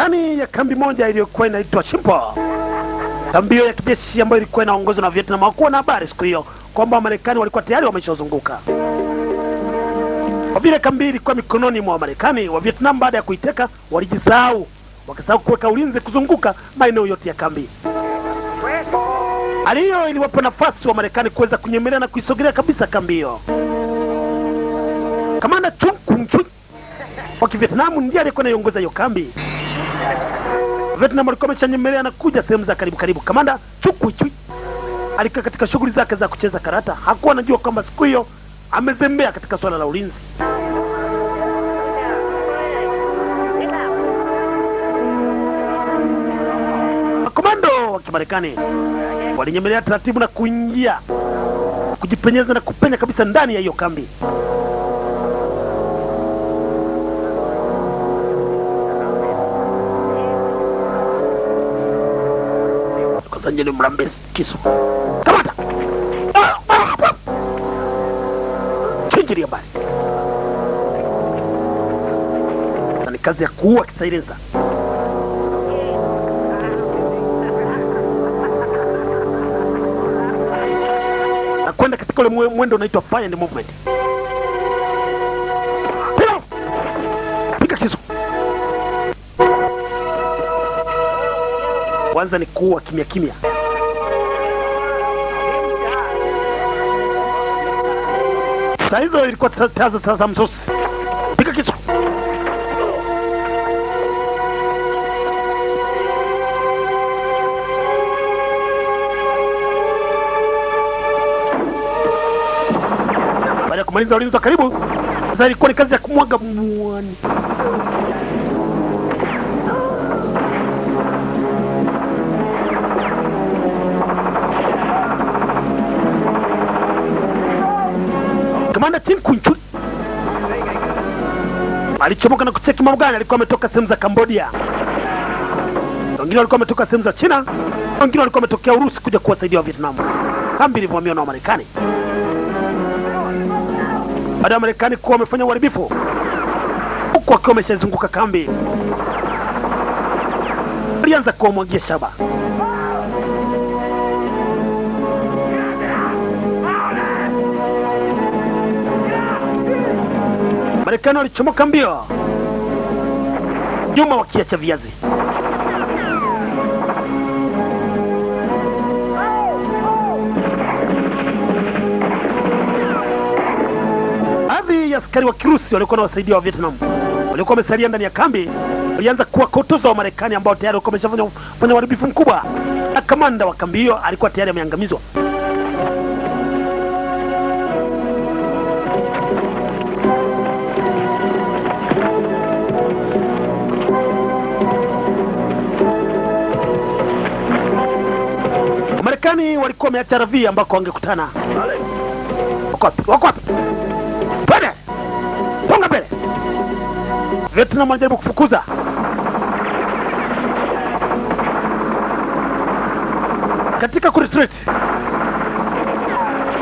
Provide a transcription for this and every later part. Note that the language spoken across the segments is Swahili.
Ndani ya kambi moja iliyokuwa inaitwa Shimpo, kambi hiyo ya kijeshi ambayo ilikuwa inaongozwa na Vietnam, hawakuwa na habari siku hiyo kwamba Wamarekani walikuwa tayari wameshazunguka. Kwa vile kambi ilikuwa mikononi mwa Wamarekani, wa Vietnam baada ya kuiteka walijisahau, wakasahau kuweka ulinzi kuzunguka maeneo yote ya kambi. Hali hiyo iliwapa nafasi wa Marekani kuweza kunyemelea na kuisogelea kabisa kambi hiyo. Kamanda Chung Kung Chun wa Kivietnamu ndiye aliyekuwa anaiongoza hiyo kambi. Vietnam walikuwa wameshanyemelea na kuja sehemu za karibu karibu. Kamanda Chung Kung Chun alikuwa katika shughuli zake za kucheza karata. Hakuwa anajua kwamba siku hiyo amezembea katika swala la ulinzi. Makomando wa Kimarekani walinyemelea taratibu na kuingia kujipenyeza na kupenya kabisa ndani ya hiyo kambi. Kwanza ni mrambesi kisu. Kamata! Chinjilia mbali. Na ni kazi ya kuua kisailensa. Na kwenda katika ule mwendo unaitwa fire and movement. Piga! Piga kisu. Kwanza ni kuua kimya kimya. Saa hizo ilikuwa taza sasa msosi. Piga kisu. Baada ya kumaliza ulinzi wa karibu, sasa ilikuwa ni kazi ya kumwaga mwani. Kamanda Tim Kunchu alichomoka na kucheki mambo gani. Alikuwa ametoka sehemu za Cambodia, wengine walikuwa wametoka sehemu za China, wengine walikuwa wametokea Urusi kuja kuwasaidia wa Vietnam. Kambi ilivamiwa na Wamarekani. Baada ya Marekani kuwa wamefanya uharibifu huku wakiwa wameshazunguka kambi, walianza kuwamwagia shaba. Marekani walichomoka mbio nyuma wakiacha viazi. Baadhi ya askari wa Kirusi waliokuwa na wasaidia wa Vietnam waliokuwa wamesalia ndani ya kambi walianza kuwakotoza wa Marekani ambao tayari walikuwa wameshafanya fanya uharibifu mkubwa, na kamanda wa kambi hiyo alikuwa tayari ameangamizwa. Wamarekani walikuwa wameacha RV ambako wangekutana. Wako wapi? Wako wapi? Twende! Songa mbele! Vietnam wanajaribu kufukuza. Katika kuretreat,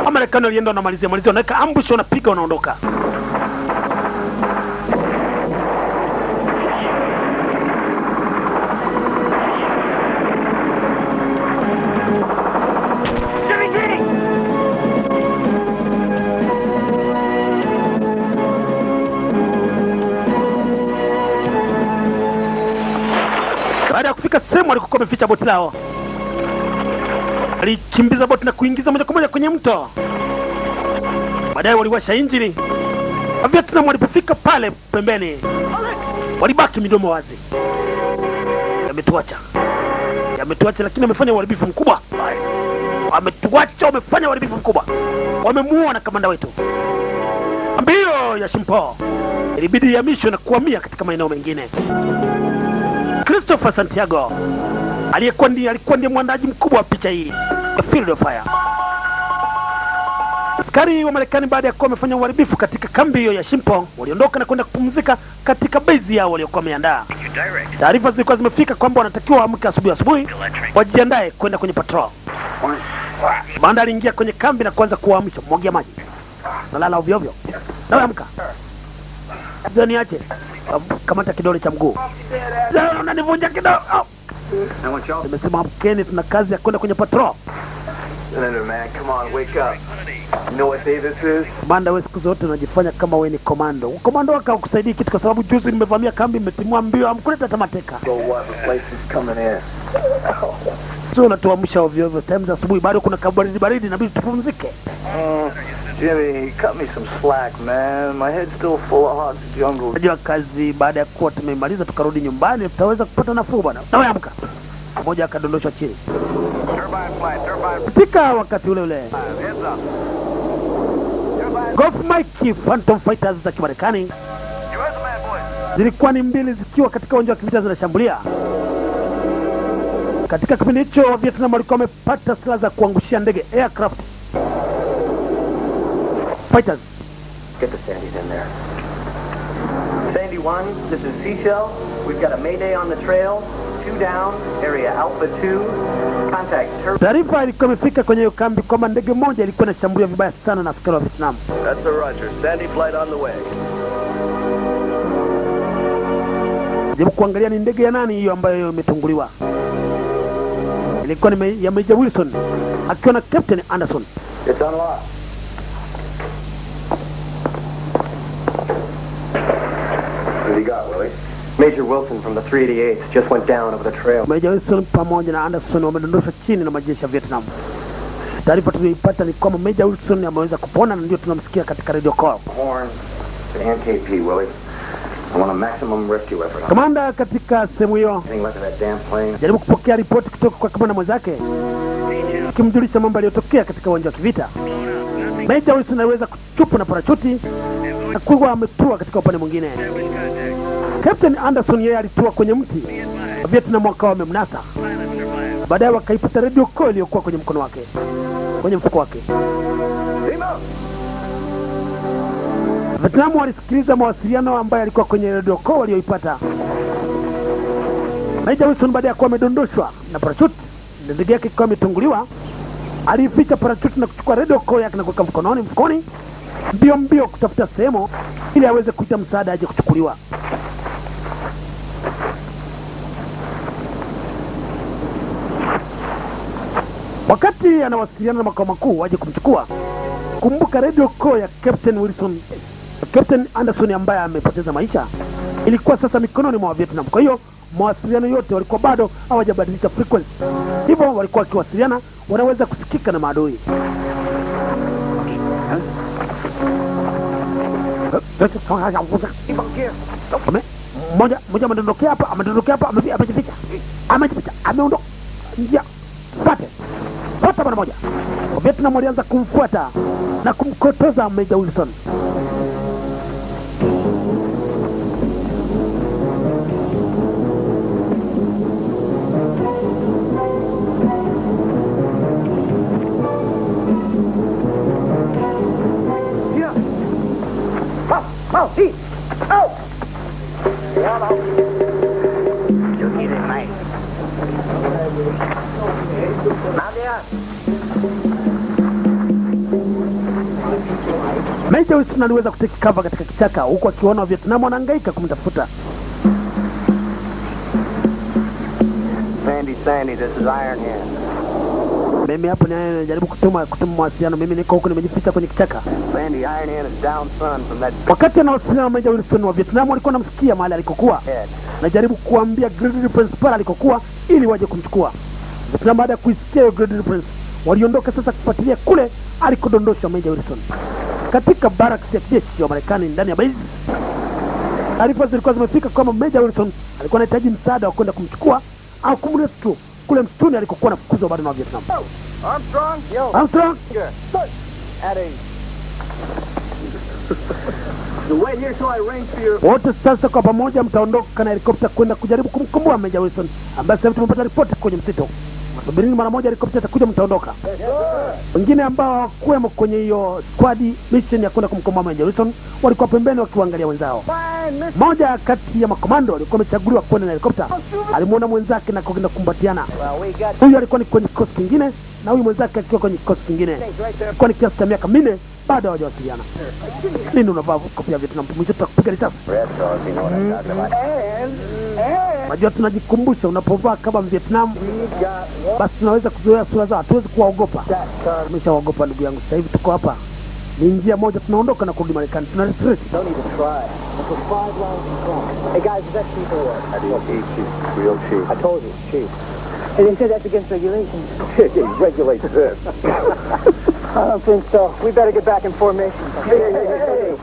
Wamarekani walienda wanamalizia malizia, wanaweka ambush, wanapiga, wanaondoka. Baada ya kufika sehemu walikokuwa wameficha boti lao, walikimbiza boti na kuingiza moja kwa moja kwenye mto. Baadaye waliwasha injini. Vietnam walipofika pale pembeni, walibaki midomo wazi. Yametuacha, yametuacha, lakini wamefanya uharibifu mkubwa. Wametuacha, wamefanya uharibifu mkubwa, wamemuua na kamanda wetu. Mbio ya Shimpo ilibidi ihamishwe na kuhamia katika maeneo mengine. Christopher Santiago aliyekuwa ndiye alikuwa ndiye mwandaji mkubwa wa picha hii ya Field of Fire. Askari wa Marekani baada ya kuwa wamefanya uharibifu katika kambi hiyo ya Shimpo waliondoka na kwenda kupumzika katika base yao waliokuwa wameandaa. Taarifa zilikuwa zimefika kwamba wanatakiwa waamke asubuhi asubuhi wajiandae kwenda kwenye patrol. Kamanda aliingia kwenye kambi na kuanza kuwaamsha, mwagia maji, nalala ovyo ovyo, nawe amka. Sasa niache. Kamata kidole cha mguu. Sasa unanivunja kidole. Oh. I want y'all. Nimesema amkeni, tuna kazi ya kwenda kwenye patrol. Senator, man, come on, wake up. You know what day this is? Kamanda, wewe siku zote unajifanya kama wewe ni komando. Komando wako hakusaidii kitu, kwa sababu juzi nimevamia kambi, mmetimua mbio, hamkuleta hata mateka. So what? The place is coming in. Sio unatuamsha ovyo ovyo, time za asubuhi bado kuna kabaridi baridi, inabidi tupumzike. Jimmy, cut me some slack, man. My head's still full of hot jungle. Unajua kazi baada ya kuwa tumemaliza tukarudi nyumbani tutaweza kupata nafuu bwana. Na wewe amka. Mmoja akadondoshwa chini. Katika wakati ule ule, Golf Mike Phantom Fighters za Kimarekani zilikuwa ni mbili zikiwa katika uwanja wa kivita zinashambulia. Katika kipindi hicho Vietnam walikuwa wamepata silaha za kuangushia ndege, aircraft fighters. Get the Sandys in there. Sandy 1, this is Seashell. We've got a mayday on the trail. 2 down, area Alpha 2. Contact Tur- Taarifa ilikuwa imefika kwenye hiyo kambi kwamba ndege moja ilikuwa inashambuliwa vibaya sana na askari wa Vietnam. That's a roger. Sandy flight on the way. Jaribu kuangalia ni ndege ya nani hiyo ambayo imetunguliwa. Ilikuwa ni ya Major Wilson akiwa na Captain Anderson. It's unlocked. What have you got, Willie? Major Wilson from the 388th just went down over the trail. Major Wilson pamoja na Anderson wamedondoshwa chini na majeshi ya Vietnam. Taarifa tuliyoipata ni kwamba Major Wilson ameweza kupona na ndio tunamsikia katika radio call. Horn to NKP, Willie. I want a maximum rescue effort. Kamanda katika sehemu hiyo Anything left of that damn plane? jaribu kupokea ripoti kutoka kwa kamanda mwenzake akimjulisha mambo yaliyotokea katika uwanja wa kivita. Major Wilson aliweza kuchupwa na parachuti na kuwa ametua katika upande mwingine. Captain Anderson yeye alitua kwenye mti, Vietnam wakawa wamemnasa. Baadaye wakaipata radio call iliyokuwa kwenye mkono wake, kwenye mfuko wake. Vietnam walisikiliza mawasiliano ambayo yalikuwa kwenye radio call walioipata. Major Wilson baada ya kuwa amedondoshwa na parachuti na ndege yake ikiwa imetunguliwa, aliificha parachuti na kuchukua radio call yake na kuweka mkononi mfukoni, mbio mbio kutafuta sehemu ili aweze kuita msaada aje kuchukuliwa. Wakati anawasiliana na makao makuu waje kumchukua, kumbuka radio call ya Captain Wilson, Captain Anderson ambaye amepoteza maisha ilikuwa sasa mikononi mwa Vietnam. Kwa hiyo mawasiliano yote walikuwa bado hawajabadilisha frequency, hivyo walikuwa wakiwasiliana wanaweza kusikika na maadui. Mmoja mmoja amedondokea hapa, amedondokea hapa, amejificha, amejificha, ameondoka njia, fuate fuata mara moja. Vietnam walianza kumfuata na kumkotoza Major Wilson. Major Wilson aliweza kutake cover katika kichaka huku akiona Vietnam wanahangaika kumtafuta. Sandy, Sandy, this is Iron Hand. Mimi hapo ni najaribu kutuma mawasiliano, mimi niko huku nimejificha kwenye kichaka. Sandy, Iron Hand is down son from that Wakati anawasiliana na Major Wilson wa Vietnam walikuwa wanamsikia mahali alikokuwa. head. Najaribu kuambia Grade Principal alikokuwa ili waje kumchukua. Vietnam baada ya kuisikia hiyo Grade Prince waliondoka sasa kufuatilia kule alikodondoshwa Major Wilson katika barracks ya kijeshi wa Marekani ndani ya base. Taarifa zilikuwa zimefika kwamba Major Wilson alikuwa anahitaji msaada wa kwenda kumchukua au kumrescue kule msituni alikokuwa anafukuzwa bado na Vietnam. Armstrong, yo. Armstrong, At ease. Wait here till I ring for your... wote sasa kwa pamoja mtaondoka na helikopta kwenda kujaribu kumkomboa Major Wilson ambaye sasa hivi tumepata ripoti kwenye msitu. Subirini mara moja, helikopta itakuja, mtaondoka. Wengine ambao hawakuwemo kwenye hiyo squad mission ya kwenda kumkomboa Major Wilson walikuwa pembeni wakiwaangalia wenzao. Mmoja kati ya makomando alikuwa amechaguliwa kwenda na helikopta alimuona mwenzake na kwenda kukumbatiana. Well, we got Huyu alikuwa ni kwenye kikosi kingine na huyu mwenzake akiwa kwenye kikosi kingine. things right there. Ilikuwa ni kiasi cha miaka 4 Bado hawajawasiliana. Nini unavaa kofia ya Vietnam? Mwisho tutakupiga risasi. Red Dog, you know what I'm talking about. Unajua tunajikumbusha, unapovaa kama Mvietnam basi tunaweza kuzoea sura zao, hatuwezi kuwaogopa. Tumeshawaogopa ndugu yangu. Sasa hivi tuko hapa, ni njia moja, tunaondoka na kurudi Marekani, tuna retreat. Don't even try. That's what five lines in front. Hey guys, is that cheap or what? I do cheap, cheap. Real cheap. I told you, cheap. And they said that's against regulations. Yeah, regulate this. I don't think so. We better get back in formation. Hey, hey, hey, hey.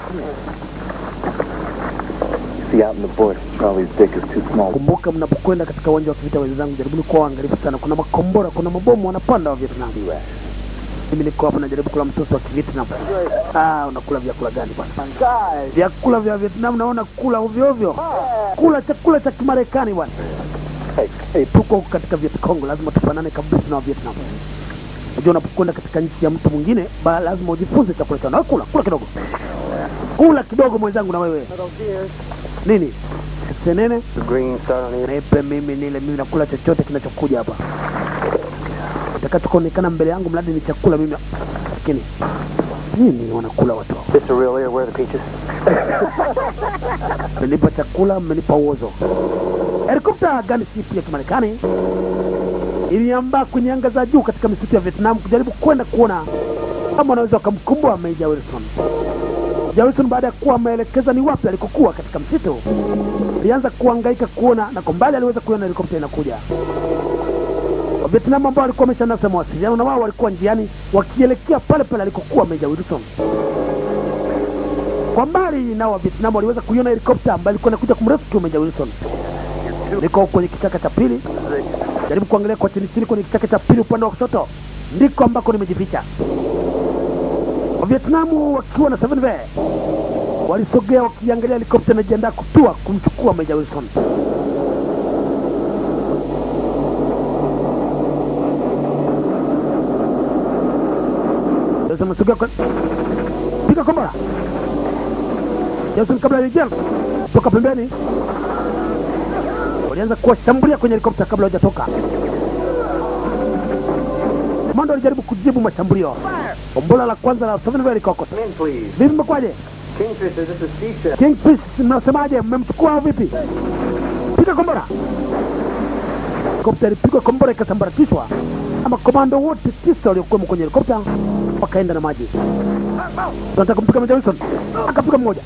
See, out in the bush, Charlie's dick is too small. Kumbuka, mnapokwenda katika uwanja wa kivita, wenzangu, jaribuni kuwa waangalifu sana. Kuna makombora, kuna mabomu wanapanda wa Vietnam. Mimi niko hapa najaribu kula msosi wa Kivietnam. Ah, unakula vyakula gani bwana? Guys. Vyakula vya Vietnam naona kula ovyo ovyo. Kula chakula cha Kimarekani bwana. Hey, hey, Tuko huku katika Viet Cong, lazima tufanane kabisa na wa Vietnam. Unajua unapokwenda katika nchi ya mtu mwingine, lazima ujifunze chakula chao. Na wewe kula, kula kidogo. Kula kidogo mwenzangu na wewe. Nini? Senene? The green start on the Nipe mimi nile, mimi nakula chochote kinachokuja hapa. Kitakachoonekana mbele yangu mradi ni chakula mimi. Lakini nini wanakula watu hao? This a real ear? Where are the peaches? Mmenipa chakula, mmenipa uozo. Helikopta gunship ya Kimarekani iliambaa kwenye anga za juu katika misitu ya Vietnam kujaribu kwenda kuona kama wanaweza wakamkomboa Major Wilson. Major Wilson baada ya kuwa ameelekeza ni wapi alikokuwa katika msitu, alianza kuhangaika kuona, na kwa mbali aliweza kuona helikopta inakuja. Wavietnam ambao walikuwa wameshanasa mawasiliano na wao walikuwa njiani wakielekea pale pale alikokuwa Major Wilson. Kwa mbali nao Wavietnam waliweza kuiona helikopta ambayo ilikuwa inakuja kumrescue Major Wilson. Niko kwenye kichaka cha pili, jaribu kuangalia kwa chini chini kwenye kichaka cha pili upande wa kushoto, ndiko ambako nimejificha. Wavietnamu wakiwa na 7V walisogea wakiangalia helikopta inajiandaa kutua kumchukua Major Wilson. Sasa msogea kwa piga kombora. Jason kabla hajaingia toka pembeni, walianza kuwashambulia kwenye helikopta kabla hawajatoka. Komando alijaribu kujibu mashambulio. Kombora la kwanza la 7V likakosa. In, please. Vipi mmekwaje? Kingfisher, this is Seashell. Kingfish, mnasemaje? Mmemchukua au vipi? Piga kombora. Helikopta ilipigwa kombora ikasambaratishwa, ama komando wote tisa waliokuwemo kwenye helikopta wakaenda na maji. Tunataka kumpiga Major Wilson, akapiga mmoja,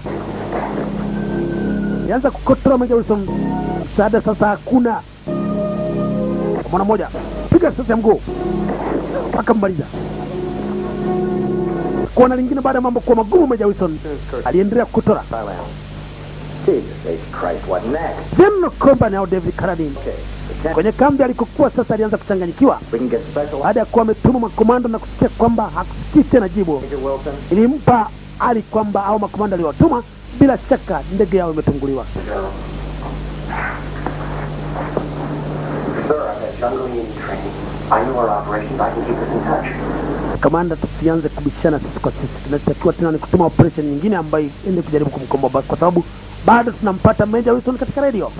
alianza kukotoa Major Wilson. Msaada sasa hakuna. Mwana mmoja piga sasa ya mguu, akammaliza. Kuona lingine baada ya mambo kuwa magumu, Major Wilson aliendelea kukotora. Jesus H. Christ, what next? General Company au David Carradine Okay. The 10 kwenye kambi alikokuwa sasa alianza kuchanganyikiwa We can get special. Baada ya kuwa ametuma makomando na kusikia kwamba hakusikii tena jibu. Major Wilson. Ilimpa hali kwamba au makomando aliyowatuma bila shaka ndege yao imetunguliwa. Sir, I've had jungle training. I know our operations. I can keep us in touch. Kamanda, tusianze kubishana sisi kwa sisi. Kinachotakiwa tena ni kutuma operation nyingine ambayo iende kujaribu kumkomboa, kwa sababu bado tunampata Major Wilson katika radio.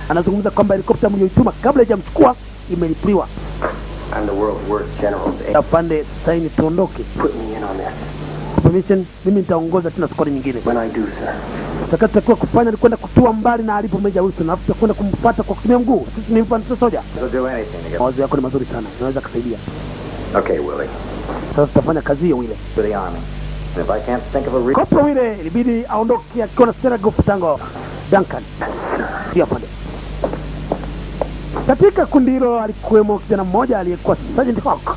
Anazungumza kwamba helikopta mlioituma kabla haijamchukua imelipuliwa. I'm the world's worst general's aide. Afande, saini tuondoke. Put me in on this. Permission, mimi nitaongoza tena squad nyingine. When I do, sir. Tutakachotakiwa kufanya ni kwenda kutua mbali na alipo Major Wilson, alafu tutakwenda kumfuata kwa kutumia mguu. Sisi ni infantry soldier. They'll do anything to get. Mawazo yako ni mazuri sana, inaweza kusaidia. Okay, Willie. Sasa tutafanya kazi hiyo ile. For the army. And if I can't think of a reason. Koplo Wile ilibidi aondoke akiwa na Seragoff Tango Duncan. Ndio afande. Katika kundi hilo alikuwemo kijana mmoja aliyekuwa Sergeant Hawk.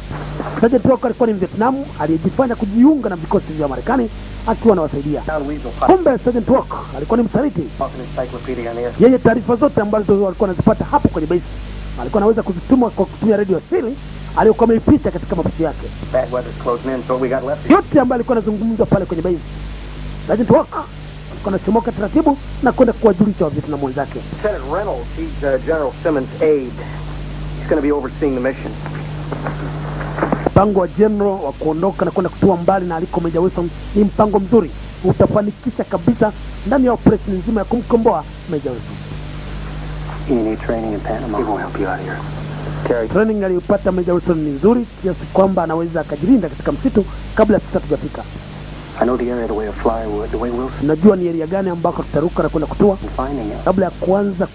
Sergeant Hawk alikuwa ni Mvietnam aliyejifanya kujiunga na vikosi vya Marekani akiwa anawasaidia. Weasel Kumbe Sergeant Hawk alikuwa ni msaliti. Walking encyclopedia on the air. Yeye taarifa zote ambazo alikuwa anazipata hapo kwenye base alikuwa anaweza kuzituma kwa kutumia redio siri aliyokuwa ameificha katika mapishi yake. Bad weather's closing in, so what we got left is Yote ambayo alikuwa anazungumza pale kwenye base, Sergeant Hawk alikuwa anachomoka taratibu na kwenda kuwajulisha Wavietnam wenzake. Lieutenant Reynolds. He's General Simmons' aide. He's going to be overseeing the mission. Mpango wa General wa kuondoka na kwenda kutua mbali na aliko Major Wilson ni mpango mzuri, utafanikisha kabisa ndani ya operation nzima ya kumkomboa Major Wilson. You need training in Panama. He won't help you out here. Terry, Training aliyopata Major Wilson ni nzuri kiasi kwamba anaweza akajilinda katika msitu kabla sisi hatujafika. I know the area the way a fly would, the way Wilson Najua ni area gani ambako tutaruka na kwenda kutua finding him. Kabla ya kuanza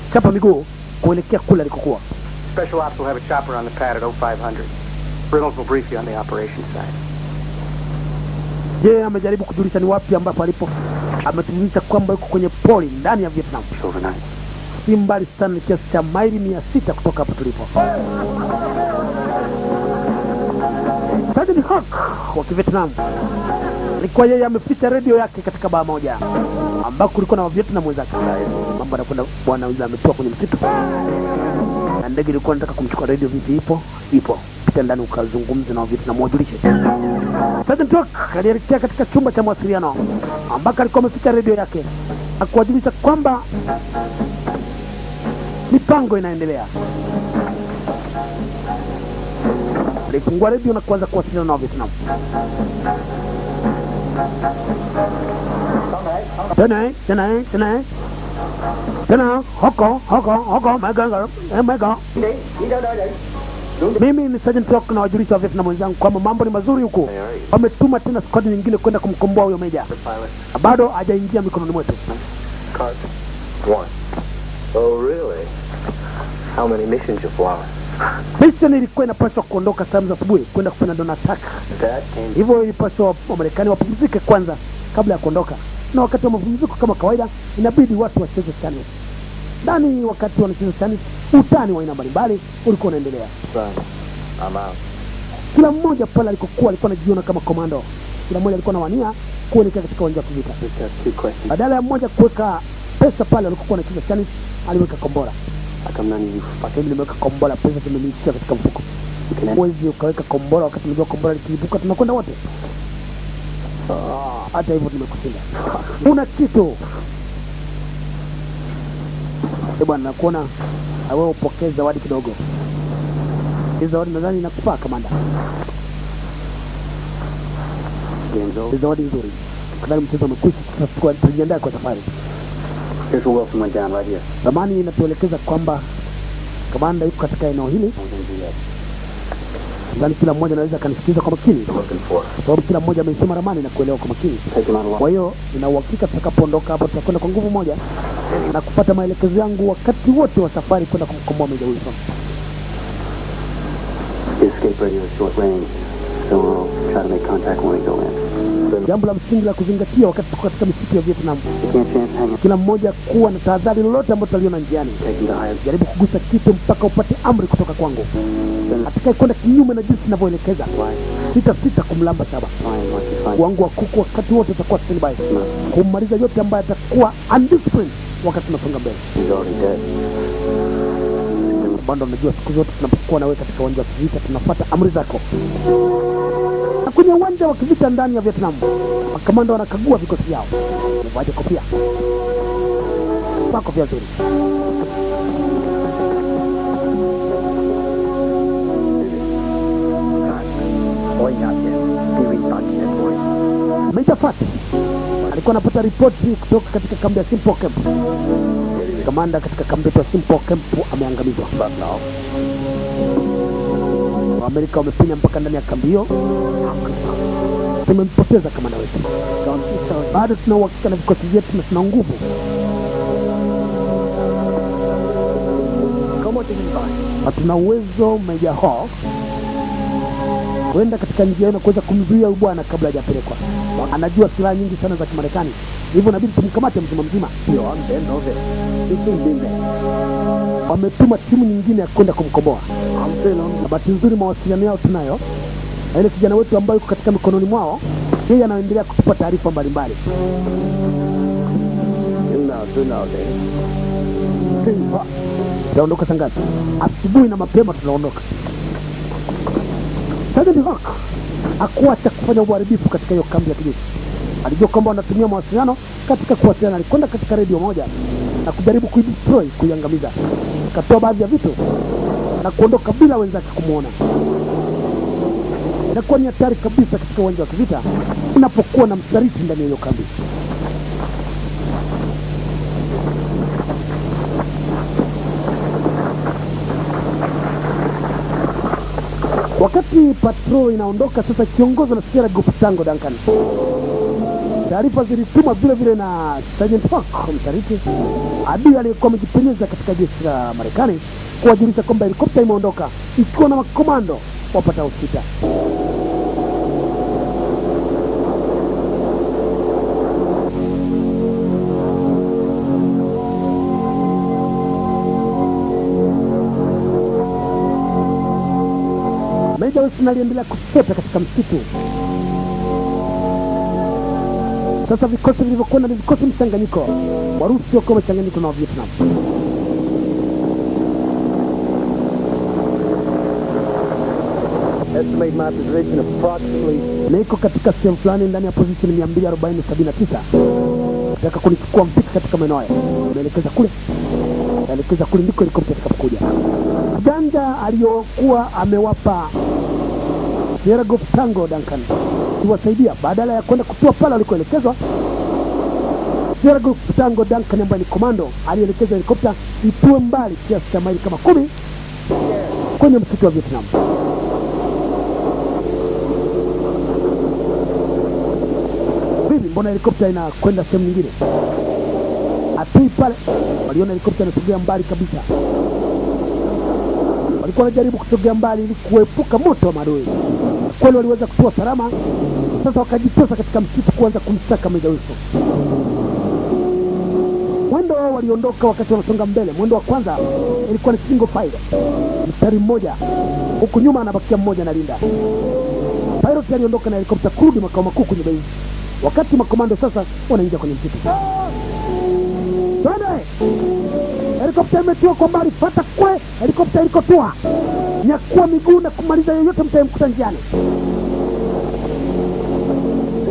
kuchapa miguu kuelekea kule alikokuwa. Special Ops will have a chopper on the pad at 0500. Reynolds will brief you on the operations side. Je, amejaribu kujulisha ni wapi ambapo alipo? Ametujulisha kwamba yuko kwenye pori ndani ya Vietnam, Overnight. Si mbali sana, ni kiasi cha maili 600 kutoka hapo tulipo. Sergeant Hawk wa Kivietnam alikuwa yeye ameficha redio yake katika baa moja ambako kulikuwa na Wavietnam wenzake. Mambo anakwenda bwana yule ametua kwenye msitu na ndege ilikuwa inataka kumchukua. Radio vipi? Ipo, ipo. Pita ndani ukazungumze na Wavietnam wajulishe. Sergeant Hawk alielekea katika chumba cha mawasiliano ambako alikuwa ameficha redio yake na kuwajulisha kwamba mipango inaendelea. Alifungua redio na kuanza kuwasiliana na Wavietnam. Tena tena tena tena hoko hoko hoko mega mega. Mimi ni Sergeant Rock na wajulisha wa Vietnam wenzangu kwamba mambo ni mazuri huku. Wametuma tena squad nyingine kwenda kumkomboa huyo meja. Na bado hajaingia mikononi mwetu. One. Oh, really? How many missions you fly? Mission ilikuwa inapaswa kuondoka saa za asubuhi kwenda kufanya dawn attack. That came. Hivyo ilipaswa Wamarekani wapumzike kwanza kabla ya kuondoka, na wakati wa mapumziko kama kawaida, inabidi watu wacheze chani ndani. Wakati wanacheza chani, utani wa aina mbalimbali ulikuwa unaendelea. Son, I'm out. Kila mmoja pale alikokuwa alikuwa anajiona kama komando. Kila mmoja alikuwa anawania kuelekea katika uwanja wa kivita. Just have two questions. Badala ya mmoja kuweka pesa pale alikokuwa anacheza chani, aliweka kombora. How come none of you Sasa hivi nimeweka kombora, pesa zimeniishia katika mfuko. You can Huwezi ukaweka kombora wakati unajua kombora likiibuka tunakwenda wote. Ah, hata hivyo tumekushinda. Una kitu. Eh bwana, nakuona na wewe upokee zawadi kidogo. Hii zawadi nadhani inakufaa, kamanda. Game's over. Ni zawadi nzuri. Kadhani mchezo umekwisha, sasa tujiandae kwa safari. Here's where Wilson went down, right here. Ramani inatuelekeza kwamba kamanda yuko katika eneo hili. Nadhani kila mmoja anaweza akanisikiza kwa makini, Looking for. kwa sababu kila mmoja ameisoma ramani na kuelewa kwa makini. Take him out alone. Kwa hiyo nina uhakika tutakapoondoka hapo tutakwenda kwa nguvu moja na kupata maelekezo yangu wakati wote wa safari kwenda kumkomboa Meja Wilson. The escape radio is short range, so we'll try to make contact when we go in. Jambo la msingi la kuzingatia wakati tuko katika misitu ya Vietnam, You can't chance hanging. kila mmoja kuwa na tahadhari lolote ambalo tutaliona njiani. Take him to higher. Jaribu kugusa kitu mpaka upate amri kutoka kwangu. Atakaye kwenda kinyume na jinsi ninavyoelekeza, Fly, sita sita kumlamba shaba. flying once you find Wangu wa kuku wakati wote utakuwa standby kummaliza yote ambaye atakuwa undisciplined wakati tunasonga mbele. He's already dead. Bando, unajua siku zote tunapokuwa nawe katika uwanja wa kivita tunafuata amri zako. Na kwenye uwanja wa kivita ndani ya Vietnam, makamanda wanakagua vikosi vyao. Umevaje kofia? Vaa kofia nzuri. Major Fat alikuwa anapata ripoti kutoka katika kambi ya Simple Camp. Kamanda katika kambi yetu ya Simple Camp ameangamizwa. Waamerika wamepenya mpaka ndani ya kambi hiyo. Tumempoteza kamanda wetu. Bado tuna uhakika na vikosi vyetu na tuna nguvu na tuna uwezo, Meja Hawk, kwenda katika njia hiyo na kuweza kumzuia huyu bwana kabla hajapelekwa. Anajua silaha nyingi sana za Kimarekani, hivyo inabidi tumkamate mzima mzima. Wametuma timu nyingine ya kwenda kumkomboa, na bahati nzuri mawasiliano yao tunayo, na ile kijana wetu ambaye yuko katika mikononi mwao, yeye anaendelea kutupa taarifa mbalimbali. Tutaondoka saa ngapi? Asubuhi na mapema tunaondoka. Sergeant Hawk hakuacha kufanya uharibifu katika hiyo kambi ya kijeshi. Alijua kwamba wanatumia mawasiliano katika kuwasiliana. Alikwenda katika redio moja na kujaribu kuidestroy, kuiangamiza. Akatoa baadhi ya vitu na kuondoka bila wenzake kumwona. Inakuwa ni hatari kabisa katika uwanja wa kivita unapokuwa na msaliti ndani ya hiyo kambi. Wakati patrol inaondoka sasa, ikiongozwa na Sierra Group Tango Duncan. Taarifa zilitumwa vile vile na Sergeant Hawk, msaliti adui aliyekuwa amejipenyeza katika jeshi la Marekani, kuwajulisha kwamba helikopta imeondoka ikiwa na makomando wapatao 6. Meja Wilson aliendelea kusota katika msitu. Sasa vikosi vilivyokwenda ni vikosi mchanganyiko, Warusi wakiwa wamechanganyika na Wavietnam. Estimate my position approximately Niko katika sehemu fulani ndani ya position 240 79. Nataka kunichukua mpika katika maeneo haya. Naelekeza kule, naelekeza kule ndiko helikopta itakapokuja. Janja aliyokuwa amewapa Sierra Golf Tango Duncan iwasaidia badala ya kwenda kutua pale walikoelekezwa. Sierra Golf Tango Duncan ambaye ni komando alielekeza helikopta itue mbali kiasi cha maili kama 10 kwenye msitu wa Vietnam. Vipi, mbona helikopta inakwenda sehemu nyingine? Atui pale, waliona helikopta inasogea mbali kabisa. Walikuwa wanajaribu kusogea mbali ili kuepuka moto wa maadui. Kweli waliweza kutua salama. Sasa wakajitosa katika msitu kuanza kumsaka Meja Wilson. Mwendo wao waliondoka wakati wanasonga mbele. Mwendo wa kwanza ilikuwa ni single file, mstari mmoja, huku nyuma anabakia mmoja analinda. Pilot aliondoka na helikopta kurudi makao makuu kwenye base, wakati makomando sasa wanaingia kwenye msitu. Twende! Helikopta imetua kwa mbali, fata kwe helikopta ilikotua, nyakua miguu na kumaliza yoyote mtayemkuta njiani.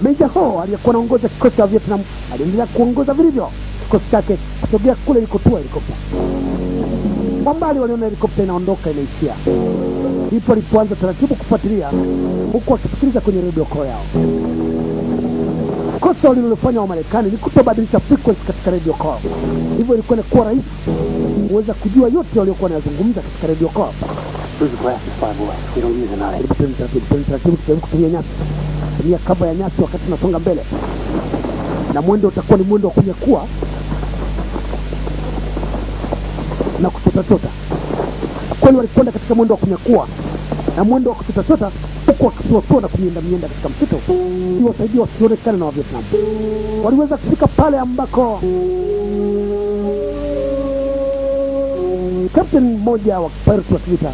Meja Ho aliyekuwa anaongoza kikosi cha Vietnam aliendelea kuongoza vilivyo kikosi chake kusogea kule ilikotua helikopta. Kwa mbali waliona helikopta inaondoka inaishia. Ndipo alipoanza taratibu kufuatilia huku akisikiliza kwenye redio call yao. Kosa walilofanya wa Marekani ni kutobadilisha frequency katika radio call, hivyo ilikuwa inakuwa rahisi kuweza kujua yote waliokuwa wanayazungumza katika radio call. Lose the glasses, five boy. We don't use a knife. Hebu twende taratibu, twende taratibu, tujaribu kutumia nyasi, tumia cover ya nyasi wakati tunasonga mbele, na mwendo utakuwa ni mwendo wa kunyakua na kuchotachota. Kweli walikwenda katika mwendo wa kunyakua na mwendo wa kuchotachota, huku wakisuasua na kumienda mienda katika msitu ili wasaidia wasionekane na Wavietnam. Waliweza kufika pale ambako captain mmoja wa pirate wa kivita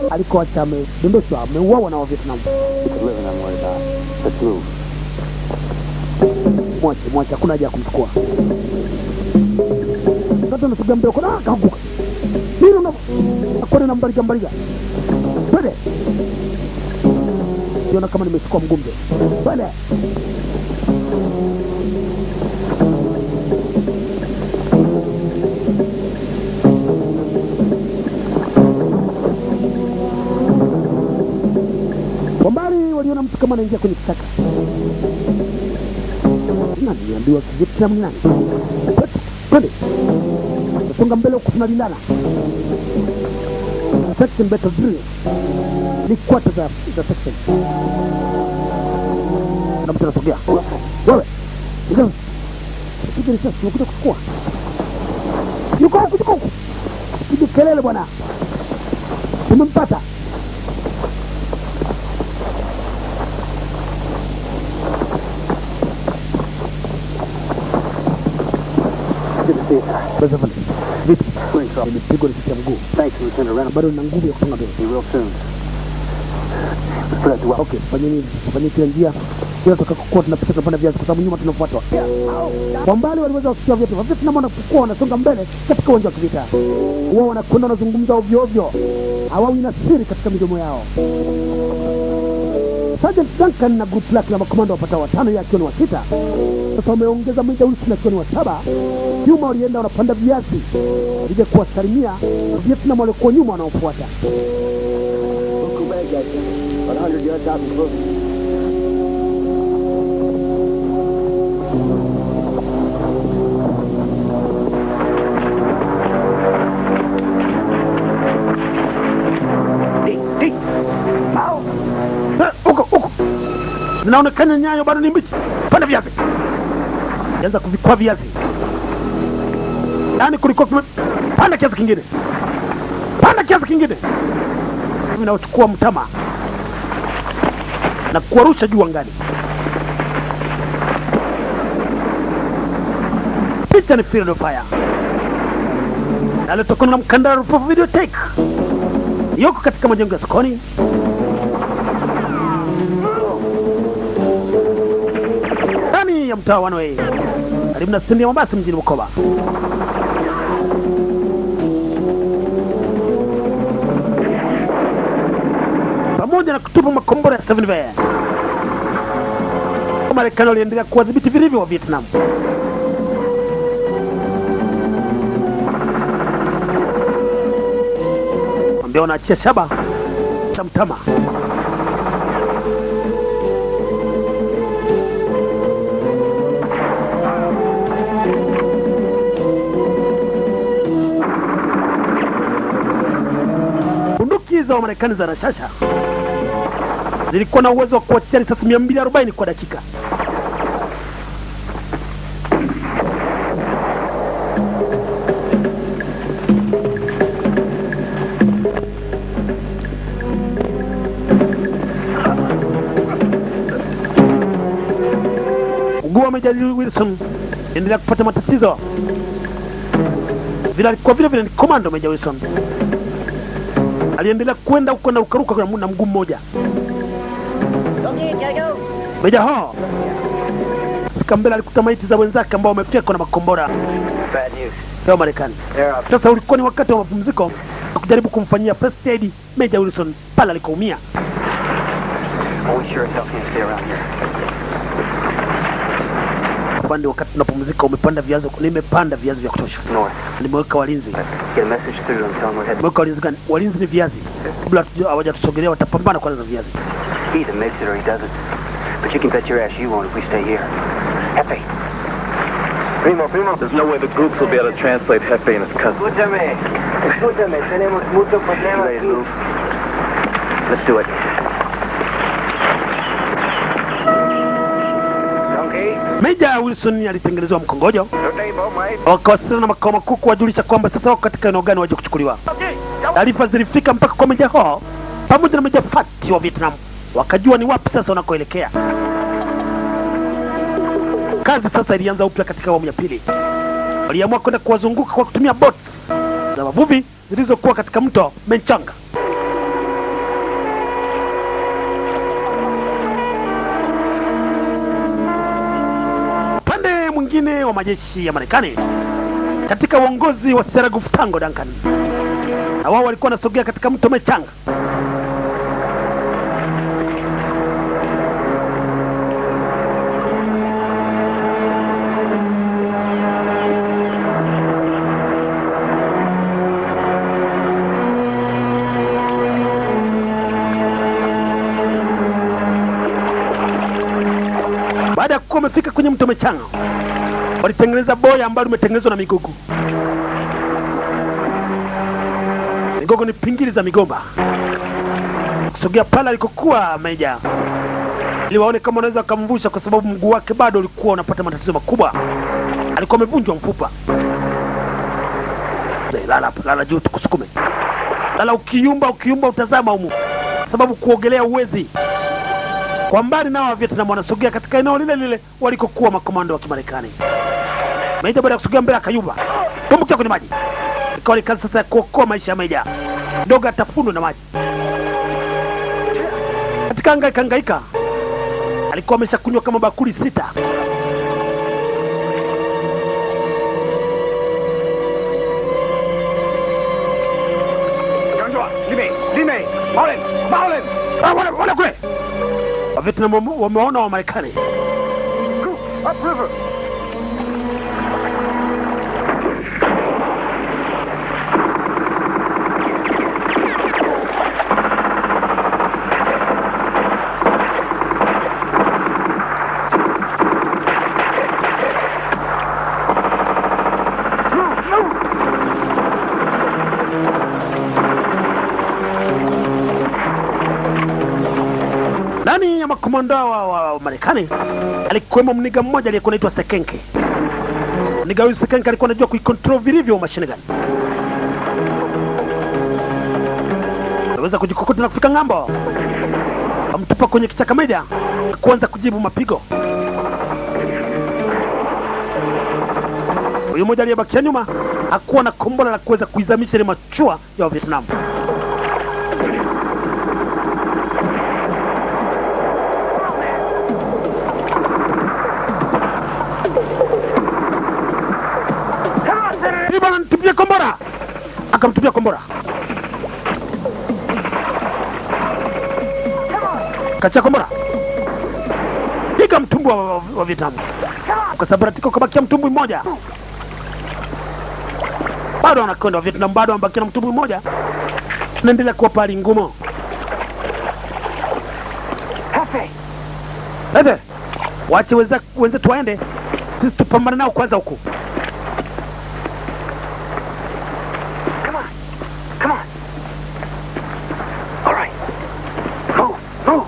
alikoacha amedondoshwa, ameuawa na Wavietnam. It's living I'm worried about. Let's move. Mwache, mwache, hakuna haja ya kumchukua. Sasa nasogea mbele, kuna kaanguka. Nini una kwenda na mbaliga mbaliga. Twende. Siona kama nimechukua mguu mzee. Twende. Kwa mbali waliona mtu kama anaingia kwenye kichaka. Nani niambiwa Kivietnam ni nani? Twende. Songa mbele huku tunalindana. Section battle drill. Ni kwata za section. Na mtu anasogea. Wewe. Ndio. Piga risasi, tumekuja kuchukua. Yuko huku, yuko huku. Piga kelele bwana. Tumempata. Good to see you, sir. Basi afande. Vipi? We're in trouble. Nimepigwa risasi ya mguu. Thanks, Lieutenant Reynolds. Bado nina nguvu ya kusonga mbele. Be real soon. Spread the wealth. Okay, fanyeni fanyeni kila njia kila tutakapokuwa tunapita tunapanda viazi kwa sababu nyuma tunafuatwa. Kwa mbali waliweza kusikia viatu. Vietnam wanapokuwa wanasonga mbele katika uwanja wa kivita. Wao wanakwenda wanazungumza ovyo ovyo. Hawawi na siri katika midomo yao. Sergeant Duncan na group lake la makomando wapatao 5, yeye akiwa ni wa 6. Sasa wameongeza Meja Wilson akiwa ni wa 7. Nyuma walienda wanapanda viazi. Walija kuwasalimia Vietnam waliokuwa nyuma wanaofuata. Local bad guys. About 100 yards out and close. Huko huko zinaonekana nyayo bado ni mbichi. Panda viazi. Anza kuvikwa viazi. Yaani kulikuwa panda kiazi kingine. Panda kiazi kingine. Mimi naochukua mtama na kuwarusha juu angani. Picha ni Field of Fire. Naletokana na mkandara Rufufu Video Tech. Yoko katika majengo ya sokoni. Ndani ya mtaa wa One Way. Karibu na stendi ya mabasi mjini Bukoba. Pamoja na kutupa makombora ya 7V, Marekani waliendelea kuwadhibiti vilivyo wa Vietnam. Ambao wanaachia shaba za mtama. Bunduki za Wamarekani za rashasha zilikuwa na uwezo wa kuachia risasi 240 kwa dakika. Mguu wa Meja Wilson endelea kupata matatizo. Vile alikuwa vile vile ni komando Meja Wilson. Aliendelea kwenda huko na ukaruka na mguu mmoja. Meja Ho fika mbele, alikuta maiti za wenzake ambao wamefyekwa na makombora ya Marekani. Sasa ulikuwa ni wakati wa mapumziko na kujaribu kumfanyia first aid Meja Wilson pale alikoumia. We sure as hell can't stay around here. Afande, wakati tunapumzika umepanda viazi? Nimepanda viazi vya kutosha. North. Nimeweka walinzi. Get a message through to them, tell them we're headed. Nimeweka walinzi gani? Walinzi ni viazi. Kabla hawajatusogelea watapambana kwanza na viazi. He either makes it or he doesn't. But you can bet your ass you won't if we stay here. Jefe. Primo, primo. There's no way the groups will be able to translate Jefe and his cousin. Escúchame, escúchame, tenemos mucho problema Ready to aquí. move? Let's do it. Donkey. Meja Wilson alitengenezewa mkongojo, Good day, mate. wakawasiliana na makao makuu kuwajulisha kwamba sasa wako katika eneo gani waje kuchukuliwa. Taarifa zilifika mpaka kwa Meja Ho pamoja na Meja Fati wa Vietnam, wakajua ni wapi sasa wanakoelekea. Kazi sasa ilianza upya katika awamu ya pili. Waliamua kwenda kuwazunguka kwa kutumia boats za wavuvi zilizokuwa katika mto Menchanga. Upande mwingine wa majeshi ya Marekani katika uongozi wa Seraguf Tango Duncan, na wao walikuwa wanasogea katika mto Mechanga. Baada ya kuwa wamefika kwenye mto Mechanga, walitengeneza boya ambalo limetengenezwa na migogo. Migogo ni pingili za migomba. Kusogea pale alikokuwa Meja ili waone kama wanaweza wakamvusha, kwa sababu mguu wake bado ulikuwa unapata matatizo makubwa. Alikuwa amevunjwa mfupa. Mzee, lala hapa, lala juu tukusukume. Lala ukiyumba, ukiyumba utazama humu, kwa sababu kuogelea uwezi. Kwa mbali nao wa Vietnam wanasogea katika eneo lile lile walikokuwa makomando wa Kimarekani. Meja baada ya kusogea mbele akayumba, tumbukia kwenye maji. Ikawa ni kazi sasa ya kuokoa maisha ya Meja, dogo atafunwa na maji. Katika hangaika hangaika, alikuwa ameshakunywa kama bakuli 6. Wale kule. Wa Vietnam wameona wa Marekani. Upriver. Ndani ya makomando Makomando wa Marekani alikuwemo mniga mmoja aliyekuwa anaitwa Sekenke. Mniga huyu Sekenke alikuwa anajua kuicontrol vilivyo machine gun. Aliweza kujikokota na kufika ng'ambo, amtupa kwenye kichaka meja na kuanza kujibu mapigo. Huyu mmoja aliyebakia nyuma hakuwa na kombora la kuweza kuizamisha ile mashua ya Vietnam. Hii bwana, nitupie kombora. Akamtupia kombora. Kacha kombora. Piga mtumbwi wa Vietnam. Ukasambaratika, ukabakia mtumbwi mmoja. Bado wanakwenda wa Vietnam, bado wamebakia na mtumbwi mmoja. Naendelea kuwa pali ngumu. Jefe, wache wenzetu waende, sisi tupambane nao kwanza huku. Come on. Come on. All right. Move. Move.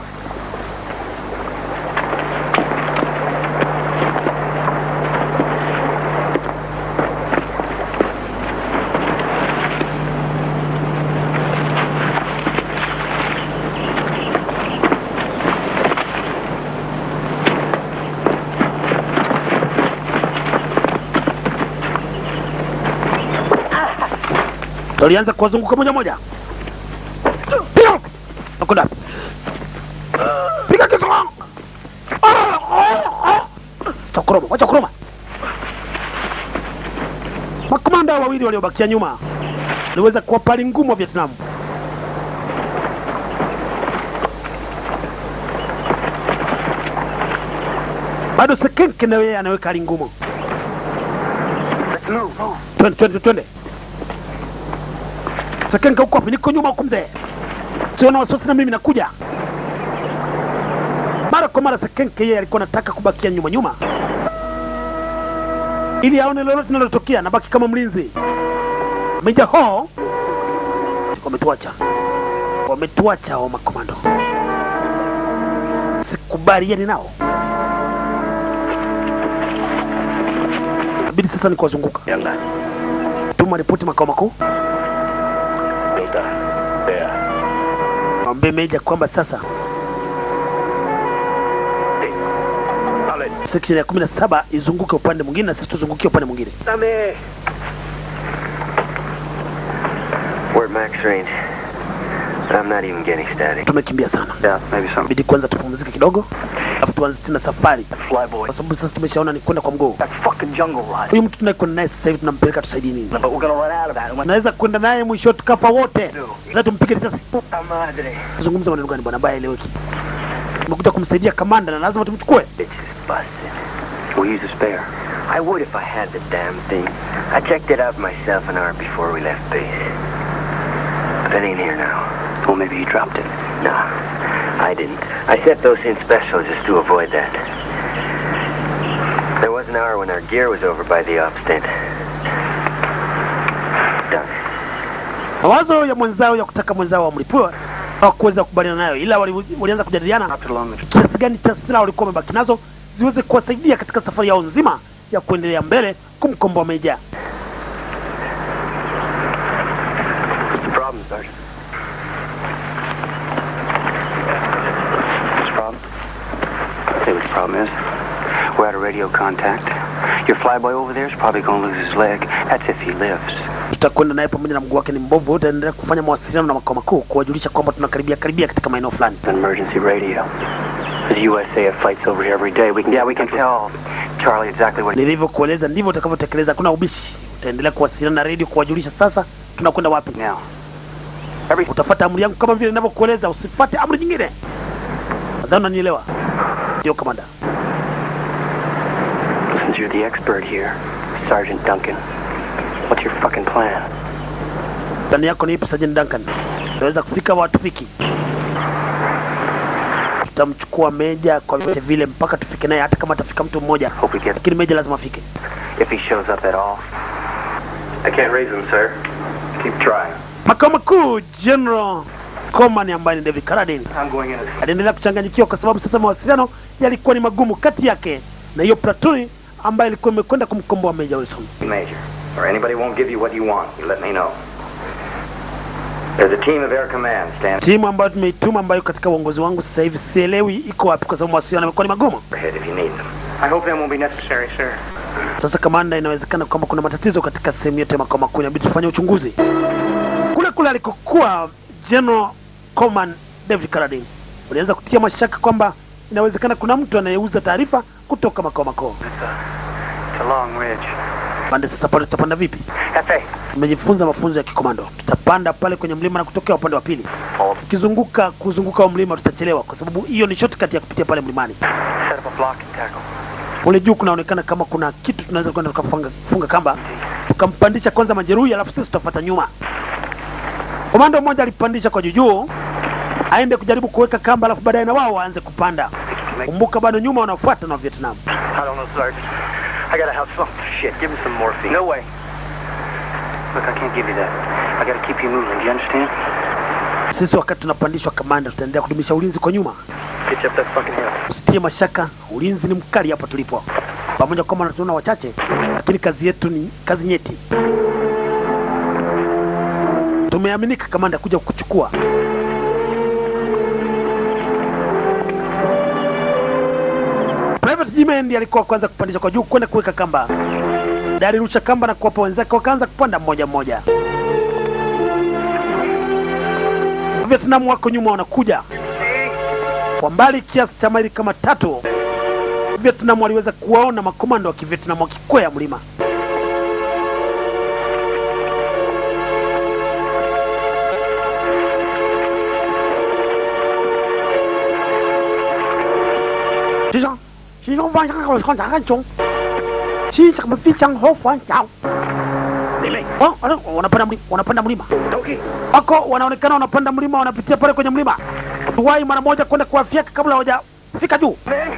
Walianza kuwazunguka moja moja. Piga! Nakwenda. Piga kisu! Ah, ah, ah. Chakuroma, wacha kuroma. Makomanda wawili waliobakia nyuma waliweza kuwapa hali ngumu wa Vietnam. Bado Sekenke na yeye anaweka hali ngumu. Let's move. Move. Twende, twende, twende. Sekenke, uko wapi? Niko nyuma huku mzee. Sio na wasiwasi na mimi nakuja. Mara kwa mara Sekenke yeye alikuwa anataka kubakia nyuma nyuma ili aone lolote linalotokea na baki kama mlinzi. Meja Ho wametuacha, wametuacha hao makomando. Sikubaliani nao, inabidi sasa ni kuwazunguka. Tuma ripoti makao makuu, Delta. There. mwambie Meja kwamba sasa Ale. Section ya 17 izunguke upande mwingine na sisi tuzungukie upande mwingine. We're at max range. But I'm not even getting static. Tumekimbia sana. Yeah, maybe some. Inabidi kwanza tupumzike kidogo, alafu tuanze tena safari, Flyboy. kwa sababu sasa tumeshaona ni kwenda kwa mguu. That fucking jungle rot. Huyu mtu tunayekwenda naye sasa hivi tunampeleka tusaidie nini? But we're gonna run out of that. And when Tunaweza kwenda naye mwisho tukafa wote. Sasa tumpige risasi. Madre. Zungumza maneno gani bwana, ambaye haeleweki? Tumekuja kumsaidia kamanda na lazima tumchukue. Bitch is busted. We'll use a spare. I would if I had the damn thing. I checked it out myself an hour before we left base. But it ain't here now. Well, maybe you dropped it. Nah, I didn't. I set those in special just to avoid that. There was an hour when our gear was over by the ops tent. Done. Mawazo ya mwenzao ya kutaka mwenzao wamlipue hawakuweza kukubaliana nayo, ila walianza kujadiliana Dropped it along the kiasi gani cha silaha walikuwa wamebaki nazo ziweze kuwasaidia katika safari yao nzima ya kuendelea mbele kumkomboa Meja. What's the problem, Sergeant? What's the problem? Tell you what the problem is. We're out of radio contact. Your flyboy over there is probably going to lose his leg. That's if he lives. Tutakwenda naye pamoja na mguu wake ni mbovu, utaendelea kufanya mawasiliano na makao makuu kuwajulisha kwamba tunakaribia karibia katika maeneo fulani. An emergency radio. There's USAF flights over here every day. We can Yeah, we can tell Charlie exactly what. Nilivyokueleza ndivyo utakavyotekeleza, hakuna ubishi. Utaendelea kuwasiliana na radio kuwajulisha sasa tunakwenda wapi. Now. Every Utafuata amri yangu kama vile ninavyokueleza, usifuate amri nyingine. Nadhani unanielewa. Ndio, kamanda. Since you're the expert here, Sergeant Duncan, what's your fucking plan? Plani yako ni ipi, Sergeant Duncan? Tunaweza kufika au hatufiki? Tutamchukua Meja kwa vyote vile mpaka tufike naye, hata kama atafika mtu mmoja, Hope we get lakini Meja lazima afike. If he shows up at all. I can't raise him, sir. Keep trying. Makao makuu, General Coleman ambaye ni David Carradine I'm going in as aliendelea kuchanganyikiwa kwa sababu sasa mawasiliano yalikuwa ni magumu kati yake na hiyo platuni ambayo ilikuwa imekwenda kumkomboa Major Wilson. Major, or anybody won't give you what you want, you let me know. There's a team of Air Command standing Timu ambayo tumeituma ambayo katika uongozi wangu sasa hivi sielewi iko wapi, kwa sababu mawasiliano yamekuwa ni magumu. overhead if you need them. I hope that won't be necessary, sir. Sasa kamanda, inawezekana kwamba kuna matatizo katika sehemu yetu ya makao makuu, inabidi tufanye uchunguzi. Kule kule alikokuwa General Coleman David Carradine, ulianza kutia mashaka kwamba inawezekana kuna mtu anayeuza taarifa kutoka makao makuu. It's a long ridge. Pande sasa pale tutapanda vipi? F.A. Tumejifunza mafunzo ya kikomando, tutapanda pale kwenye mlima na kutokea upande wa pili. Tukizunguka kuzunguka wa mlima tutachelewa, kwa sababu hiyo ni shortcut ya kupitia pale mlimani. Set up a block and tackle. Kule juu kunaonekana kama kuna kitu tunaweza kwenda tukafunga funga kamba, tukampandisha kwanza majeruhi, alafu sisi tutafuata nyuma. Komando mmoja alipandisha kwa juu aende kujaribu kuweka kamba, alafu baadaye na wao waanze kupanda. Kumbuka bado nyuma wanafuata na Vietnam. I don't know, Sergeant. I gotta have some. Shit, give me some morphine. No way. Look, I can't give you that. I gotta keep you moving. Do you understand? Sisi wakati tunapandishwa, kamanda, tutaendelea kudumisha ulinzi kwa nyuma. Get you up that fucking hill. Usitie mashaka, ulinzi ni mkali hapa tulipo, pamoja kwamba tunaona wachache, lakini kazi yetu ni kazi nyeti. Tumeaminika kamanda kuja kukuchukua. Private Jimmy ndiye alikuwa kwanza kupandisha kwa juu kwenda kuweka kamba. Alirusha kamba na kuwapa wenzake, wakaanza kupanda mmoja mmoja. Vietnam wako nyuma wanakuja kwa mbali kiasi cha maili kama 3. Vietnam waliweza kuwaona makomando wa Kivietnam wakikwea mlima. Wanapanda mlima, wanapanda mlima. Wako wanaonekana wanapanda mlima, wanapitia pale kwenye mlima. Tuwahi mara moja kwenda kuwafyeka kabla hawajafika juu. Man,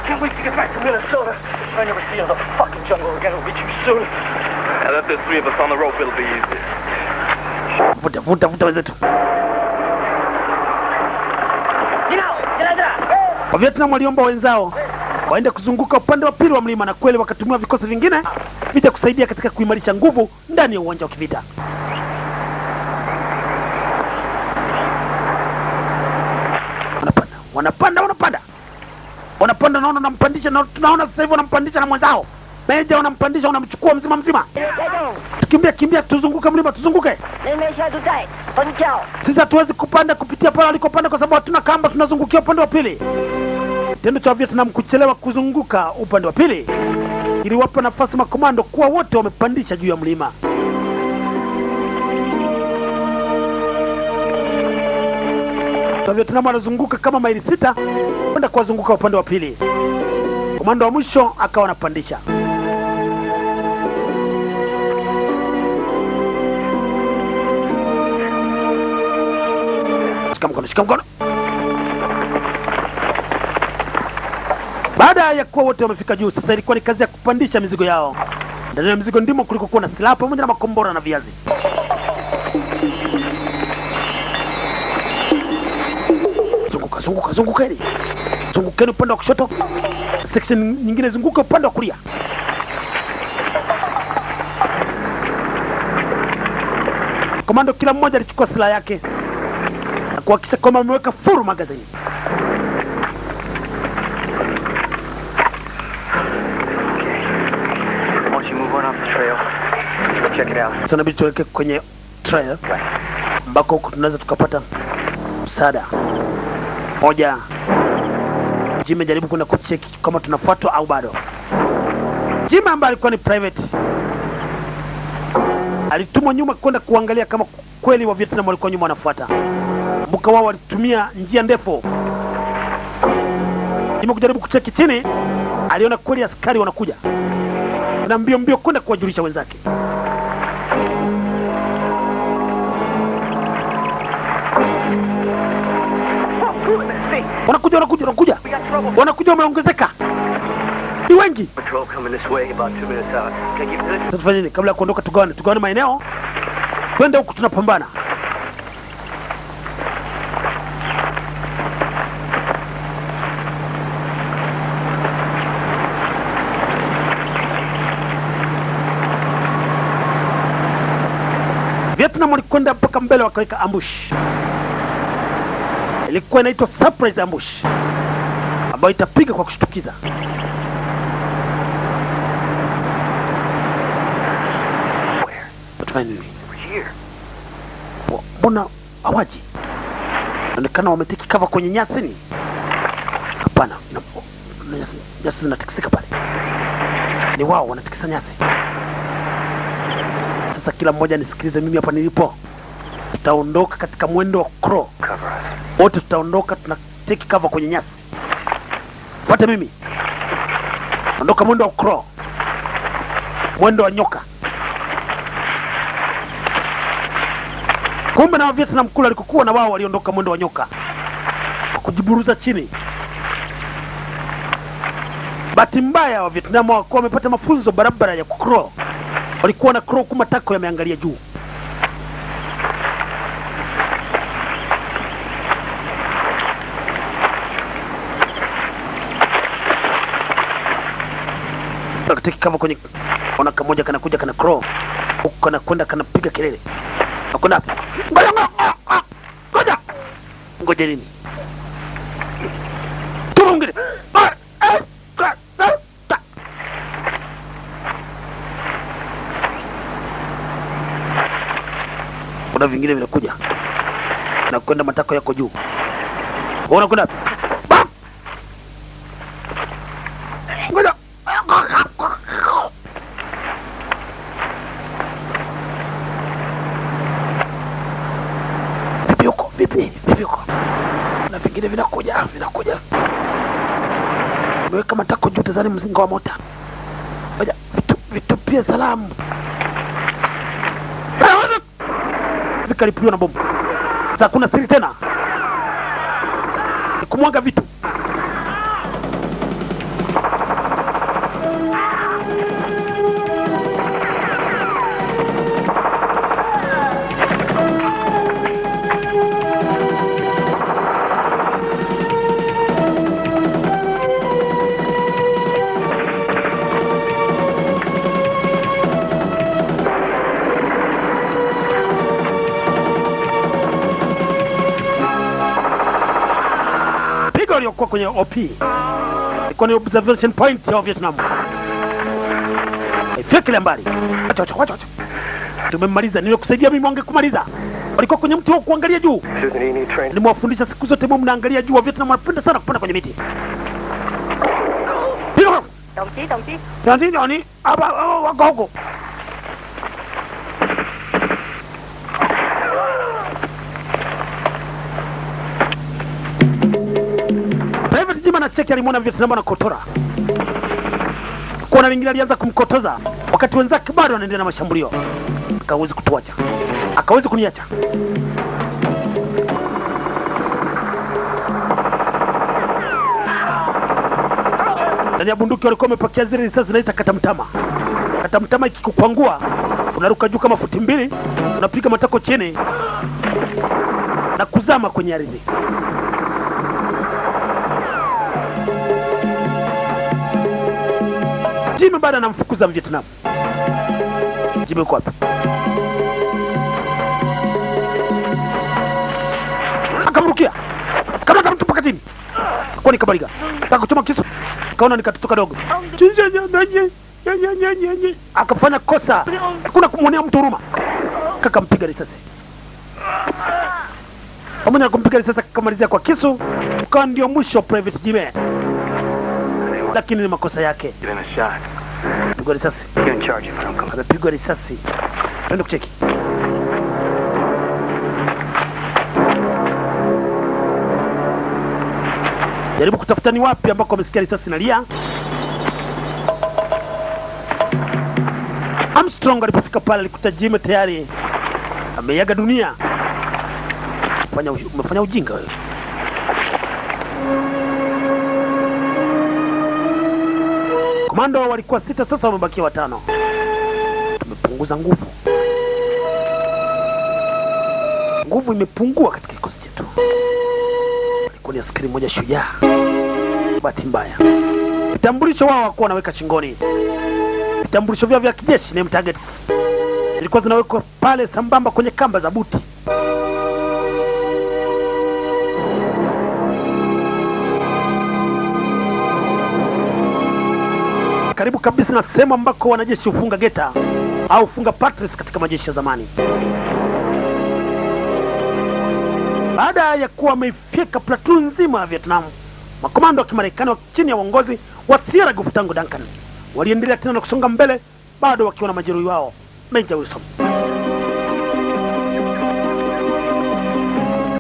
can't wait to get back to Minnesota. I never see the fucking jungle again. It'll be too soon. Now that there's three of us on the rope, it'll be easy. Vuta, vuta, vuta wenzetu. Wa Vietnam waliomba wenzao waende kuzunguka upande wa pili wa mlima, na kweli wakatumia vikosi vingine vija kusaidia katika kuimarisha nguvu ndani ya uwanja wa kivita. Wanapanda, wanapanda, wanapanda, wanapanda. Naona wanampandisha, na tunaona sasa hivi wanampandisha na mwenzao Meja, wanampandisha, wanamchukua mzima mzima. Tukimbia, kimbia, tuzunguke mlima, tuzunguke. Sisi hatuwezi kupanda kupitia pale walikopanda kwa sababu hatuna kamba, tunazungukia upande wa pili. Kitendo cha Vietnam kuchelewa kuzunguka upande wa pili iliwapa nafasi makomando kuwa wote wamepandisha juu ya mlima. Wa Vietnam wanazunguka kama maili 6 kwenda kuwazunguka upande wa pili. Komando wa mwisho akawa anapandisha. Shika mkono, shika mkono. Baada ya kuwa wote wamefika juu, sasa ilikuwa ni kazi ya kupandisha mizigo yao. Ndani ya mizigo ndimo kulikokuwa na silaha pamoja na makombora na viazi. Zunguka, zunguka, zungukeni. Zungukeni upande wa kushoto. Section nyingine zunguka upande wa kulia. Komando kila mmoja alichukua silaha yake na kuhakikisha kwamba ameweka full magazine. Sasa inabidi tuweke kwenye trail ambako huko tunaweza tukapata msaada. Moja, Jimmy jaribu kwenda kucheki kama tunafuatwa au bado. Jimmy ambaye alikuwa ni private alitumwa nyuma kwenda kuangalia kama kweli wa Vietnam walikuwa nyuma wanafuata. Kumbuka wao walitumia njia ndefu. Jimmy kujaribu kucheki chini, aliona kweli askari wanakuja na mbio mbio kwenda kuwajulisha wenzake. Wanakuja, wanakuja, wanakuja. Wanakuja, wameongezeka. Ni wengi. Patrol coming this way about 2 minutes out. Can you Sasa tufanye nini? Kabla ya kuondoka tugawane, tugawane maeneo. Twende huku tunapambana. Walikwenda mpaka mbele wakaweka ambush, ilikuwa inaitwa surprise ambush, ambayo itapiga kwa kushtukiza. Where? Watafanya nini? We're here. Mbona hawaji? Inaonekana wametake cover kwenye nyasi ni? Hapana, nyasi zinatikisika pale. Ni wao wanatikisa nyasi. Sasa kila mmoja nisikilize mimi hapa nilipo. Tutaondoka katika mwendo wa crawl. Cover us. Wote tutaondoka, tuna take cover kwenye nyasi. Fuate mimi. Ondoka mwendo wa crawl. Mwendo wa nyoka. Kumbe na Vietnam kule walikokuwa na wao waliondoka mwendo wa nyoka kwa kujiburuza chini. Bahati mbaya wa Vietnam hawakuwa wamepata mafunzo barabara ya kucrawl. Walikuwa na crawl huku matako yameangalia juu. Wakatake cover kwenye, ona kamoja kanakuja kana crawl huku kanakwenda kanapiga kelele. Nakwenda wapi? Ngoja, ngoja, ah, ah, ngoja. Ngoja nini? Tuma mwingine. Ah, ah, ah, ah, ah. Kuna vingine vinakuja na kwenda matako yako juu. Wewe unakwenda wapi? Bam! Ngoja. Vipi huko? Vipi? Vipi huko? Na vingine vinakuja, vinakuja. Umeweka matako juu, tazani mzinga wa mota. Ngoja, vitupie salamu. Vikalipuliwa na bomu. Sasa kuna siri tena. Ni kumwaga vitu. Piga waliokuwa kwenye OP. Ilikuwa ni observation point ya Vietnam. Ifyekile mbali. Acha, acha, acha, acha. Tumemmaliza, nimekusaidia mimi wangekumaliza. Walikuwa kwenye mti wa kuangalia juu. Susan, you need train. Nimewafundisha siku zote mwe mnaangalia juu. Wa Vietnam wanapenda sana kupanda kwenye miti. Piga! đồng chí, đồng chí. Nani nani? Hapa wako huko. Private Jim anacheki, alimwona Vietnam anakotora. Kuna wengine alianza kumkotoza wakati wenzake bado wanaendelea na mashambulio. Akawezi kutuacha. Akawezi kuniacha. Ndani ya bunduki walikuwa wamepakia zile risasi zinaita katamtama. Katamtama ikikukwangua unaruka juu kama futi 2, unapiga matako chini na kuzama kwenye ardhi. Jimmy bado anamfukuza Vietnam. Jimmy yuko wapi? Akamrukia. Kama akamtupa chini. Kwa ni kabaliga. Akakuchoma kisu. Kaona ni katoto kadogo. Akafanya kosa. Hakuna kumwonea mtu huruma. Kakampiga risasi. Pamoja na kumpiga risasi akamalizia kwa kisu. Ukawa ndio mwisho Private Jimmy. Lakini ni makosa yake. Get in a shot. Pigwa risasi. You're in charge if I don't come. Amepigwa risasi. Twende kucheki. Jaribu kutafuta ni wapi ambako amesikia risasi inalia. Armstrong alipofika pale alikuta Jimmy tayari ameiaga dunia. Umefanya ujinga wewe. Komando walikuwa 6, sasa wamebakia 5. Tumepunguza nguvu. Nguvu imepungua katika kikosi chetu. Alikuwa ni askari mmoja shujaa. Bahati mbaya, vitambulisho wao hawakuwa wanaweka shingoni. Vitambulisho vyao vya kijeshi, name tags, Zilikuwa zinawekwa pale sambamba kwenye kamba za buti. Karibu kabisa na sehemu ambako wanajeshi hufunga geta au hufunga patris katika majeshi ya zamani. Baada ya kuwa wameifyeka platoon nzima ya Vietnam, makomando wa Kimarekani wa chini ya uongozi wa Sierra Gulf Tango Duncan waliendelea tena na kusonga mbele, bado wakiwa na majeruhi wao Major Wilson.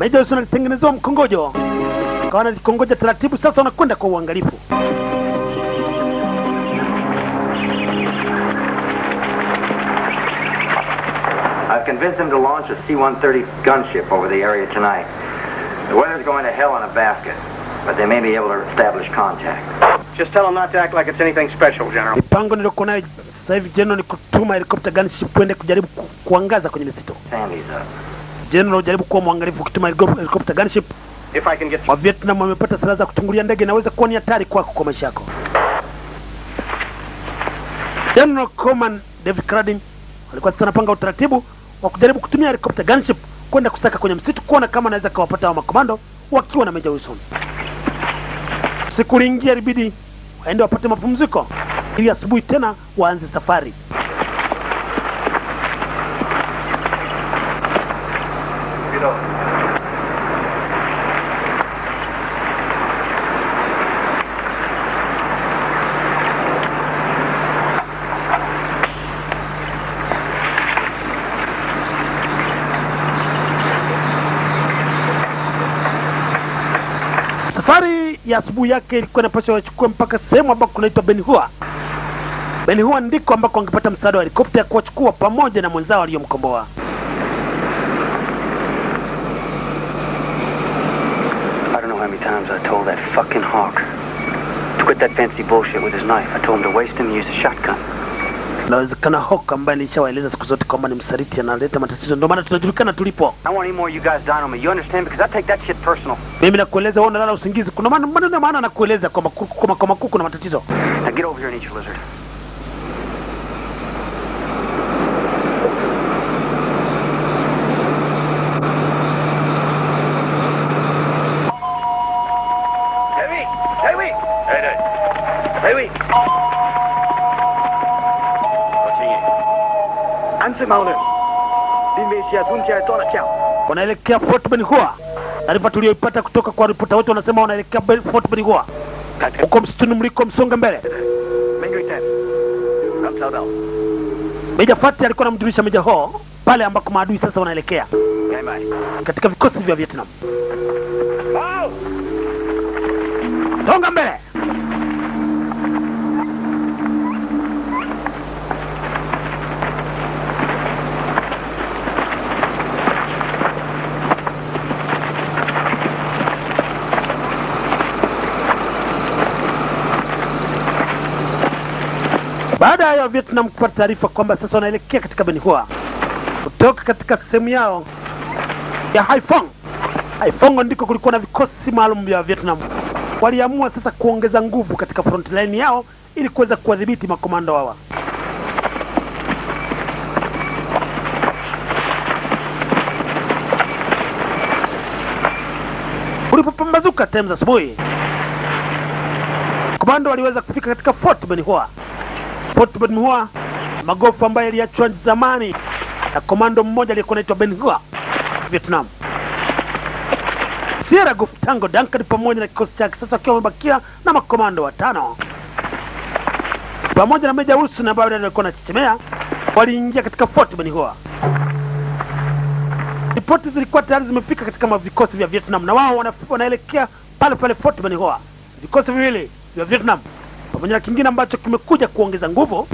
Major Wilson alitengenezewa mkongojo, akawa anajikongoja taratibu, sasa wanakwenda kwa uangalifu. I've convinced them to launch a C-130 gunship over the area tonight. The weather's going to hell in a basket, but they may be able to establish contact. Just tell them not to act like it's anything special, General. Mipango niliyokuwa nayo sasa hivi, General, ni kutuma helicopter gunship kwenda kujaribu kuangaza kwenye misitu. Sandy's up. General, jaribu kuwa mwangalifu ukituma helicopter gunship. If I can get Wa Vietnam wamepata silaha za kutungulia ndege, inaweza kuwa ni hatari kwako kwa maisha yako. General Coleman David Carradine alikuwa sasa anapanga utaratibu wa kujaribu kutumia helicopter gunship kwenda kusaka kwenye msitu kuona kama anaweza kawapata hao makomando wakiwa na Major Wilson. Siku liingia, ilibidi waende wapate mapumziko ili asubuhi tena waanze safari. Safari ya asubuhi yake ilikuwa inapaswa wachukue mpaka sehemu ambako kunaitwa Ben Hua. Ben Hua ndiko ambako angepata msaada wa helikopta ya kuwachukua pamoja na mwenzao aliyomkomboa. I don't know how many times I told that fucking hawk to quit that fancy bullshit with his knife. I told him to waste him and use a shotgun. Inawezekana Hawk ambaye nilishawaeleza siku zote kwamba ni msaliti, analeta matatizo, ndio maana tunajulikana tulipo. I want any more of you guys dying on me. You understand? Because I take that shit personal. Mimi nakueleza wewe unalala usingizi, kuna maana maneno maana nakueleza kwamba kwa makao makuu kuna matatizo. Now get over here and eat your lizard. Wanaelekea Fort Ben Hua. Taarifa tuliyoipata kutoka kwa ripota wetu wanasema wanaelekea Fort Ben Hua. Huko msituni mliko, msonge mbele. Meja Fati alikuwa anamjulisha Meja Ho pale ambako maadui sasa wanaelekea katika vikosi vya Vietnam. Songa mbele. Baada ya Vietnam kupata taarifa kwamba sasa wanaelekea katika Ben Hua kutoka katika sehemu yao ya Haiphong. Haiphong ndiko kulikuwa na vikosi maalum vya Vietnam. Waliamua sasa kuongeza nguvu katika front line yao ili kuweza kuwadhibiti makomando hawa. Ulipopambazuka time za asubuhi, komando waliweza kufika katika Fort Ben Hua. Fort Ben Hua, magofu ambayo yaliachwa zamani na komando mmoja aliyekuwa anaitwa Ben Hua, Vietnam. Sierra Gulf Tango Duncan pamoja na kikosi chake sasa wakiwa wamebakia na makomando watano pamoja na Meja Wilson ambaye alikuwa anachechemea, waliingia katika Fort Ben Hua. Ripoti zilikuwa tayari zimefika katika vikosi vya Vietnam na wao wanaelekea pale pale Fort Ben Hua. Vikosi viwili vya Vietnam pamoja na kingine ambacho kimekuja kuongeza nguvu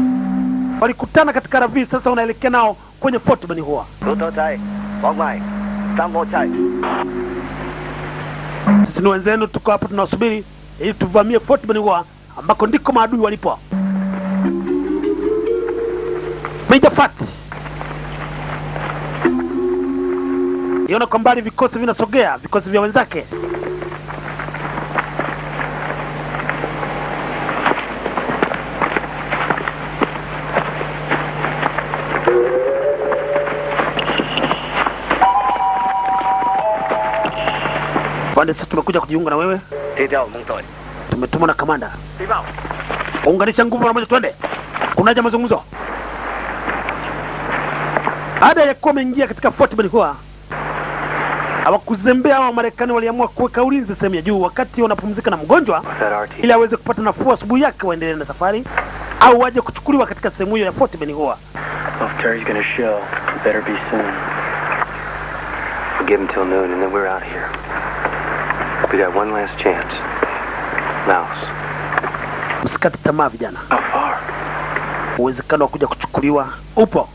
walikutana katika RV, sasa wanaelekea nao kwenye Fort Ben Hua. Sisi ni wenzenu, tuko hapa tunawasubiri ili tuvamie Fort Ben Hua ambako ndiko maadui walipo. Major Fat iona kwa mbali vikosi vinasogea, vikosi vya wenzake. Pande sisi tumekuja kujiunga na wewe, tumetumwa na kamanda. Unganisha nguvu na moja, twende. Kuna haja mazungumzo. Baada ya kuwa wameingia katika Fort Ben Hur, hawakuzembea. Hawa Marekani waliamua kuweka ulinzi sehemu ya juu wakati wanapumzika na mgonjwa, With that RT. ili aweze kupata nafuu, asubuhi yake waendelee na safari au waje kuchukuliwa katika sehemu hiyo ya Fort Ben Hur. Well, if Terry's gonna show, it better be soon. We'll give him till noon, and then we're out here. We got one last chance. Mouse. Msikate tamaa vijana, How far? Uwezekano wa kuja kuchukuliwa upo.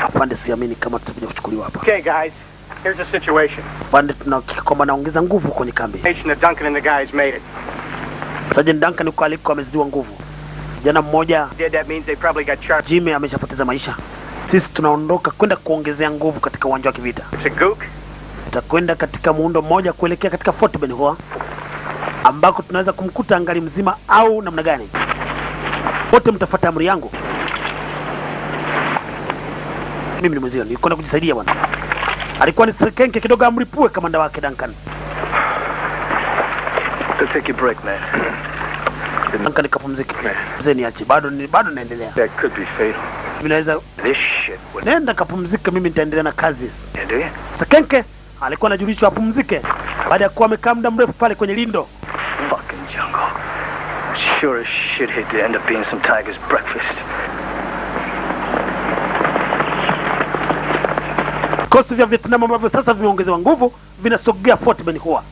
Afande, siamini kama tutakuja kuchukuliwa hapa. Okay, guys, here's the situation. Afande, tunahakika kwamba naongeza nguvu kwenye kambi. Nation that Duncan and the guys made it. Sergeant Duncan huko aliko amezidiwa nguvu. Kijana mmoja Did that means they probably got charged. Jimmy ameshapoteza maisha. Sisi tunaondoka kwenda kuongezea nguvu katika uwanja wa kivita. It's a gook. Tutakwenda katika muundo mmoja kuelekea katika Fort Ben Hur ambako tunaweza kumkuta angali mzima au namna gani. Wote mtafuata amri yangu. Mimi ni mwenzio, nilikwenda kujisaidia bwana. Alikuwa ni sekenke kidogo amripue kamanda wake Duncan. Go take your break, man. Duncan kapumzike. Mzee niache, bado naendelea. That could be fatal. Mimi naweza This shit would. Nenda kapumzike, mimi nitaendelea na kazi. Yeah, do you? Sekenke alikuwa anajulishwa apumzike baada ya kuwa amekaa muda mrefu pale kwenye lindo. Fucking jungle. Sure as shit hate to end up being some tiger's breakfast. Vikosi vya Vietnam ambavyo sasa vimeongezewa nguvu vinasogea Fort Ben Hur.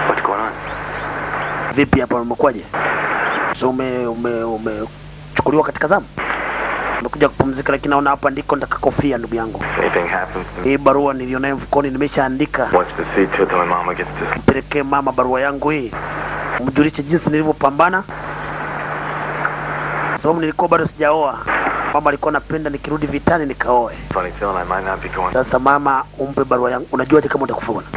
What's going on? Vipi hapa, umekuwaje? So umechukuliwa katika zamu? Umekuja kupumzika, lakini naona hapa ndiko nitakakofia ndugu yangu. If anything happens to me, Hii barua nilionayo mfukoni nimeshaandika. wants to see to it that my mama gets to Mpelekee mama barua yangu hii, mjulishe jinsi nilivyopambana, sababu nilikuwa bado sijaoa. Mama alikuwa anapenda nikirudi vitani nikaoe. Funny feeling I might not be going. Sasa mama, umpe barua yangu. Unajuaje kama utakufa bwana?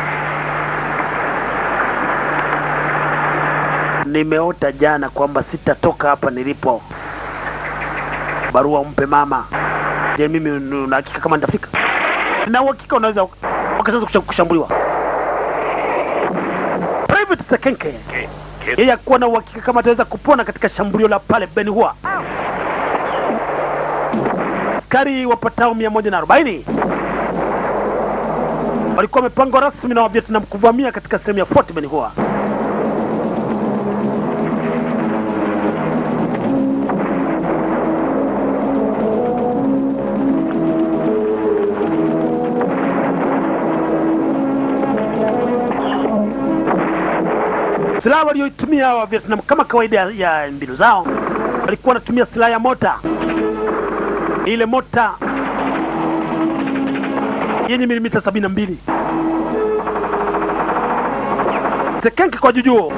Nimeota jana kwamba sitatoka hapa nilipo. Barua umpe mama. Je, mimi una hakika kama nitafika? Na uhakika unaweza wakaanza kushambuliwa. Private Sekenke yeye hakuwa na uhakika kama ataweza kupona katika shambulio la pale Ben Hur. Askari wapatao 140 walikuwa wamepangwa rasmi na Wavietnam kuvamia katika sehemu ya Fort Ben Hur. Silaha walioitumia wa Vietnam kama kawaida ya mbinu zao, walikuwa wanatumia silaha ya mota, ile mota yenye milimita 72. Sekenke kwa jujuo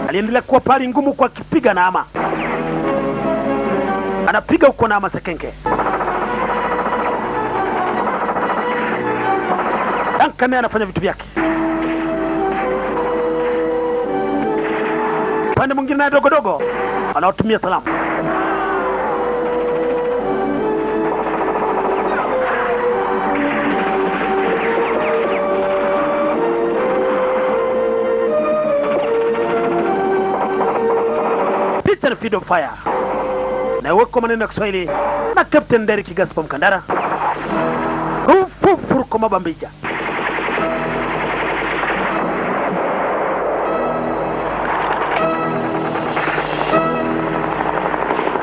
aliendelea kuwa pali ngumu kwa akipiga na ama, anapiga huko na ama Sekenke. Duncan naye anafanya vitu vyake. Upande mwingine naye dogodogo anaotumia salamu. Picha ni Field of Fire nawekwa maneno ya Kiswahili na Captain Derek Gaspar Mkandara, Rufufuruko Mabambija.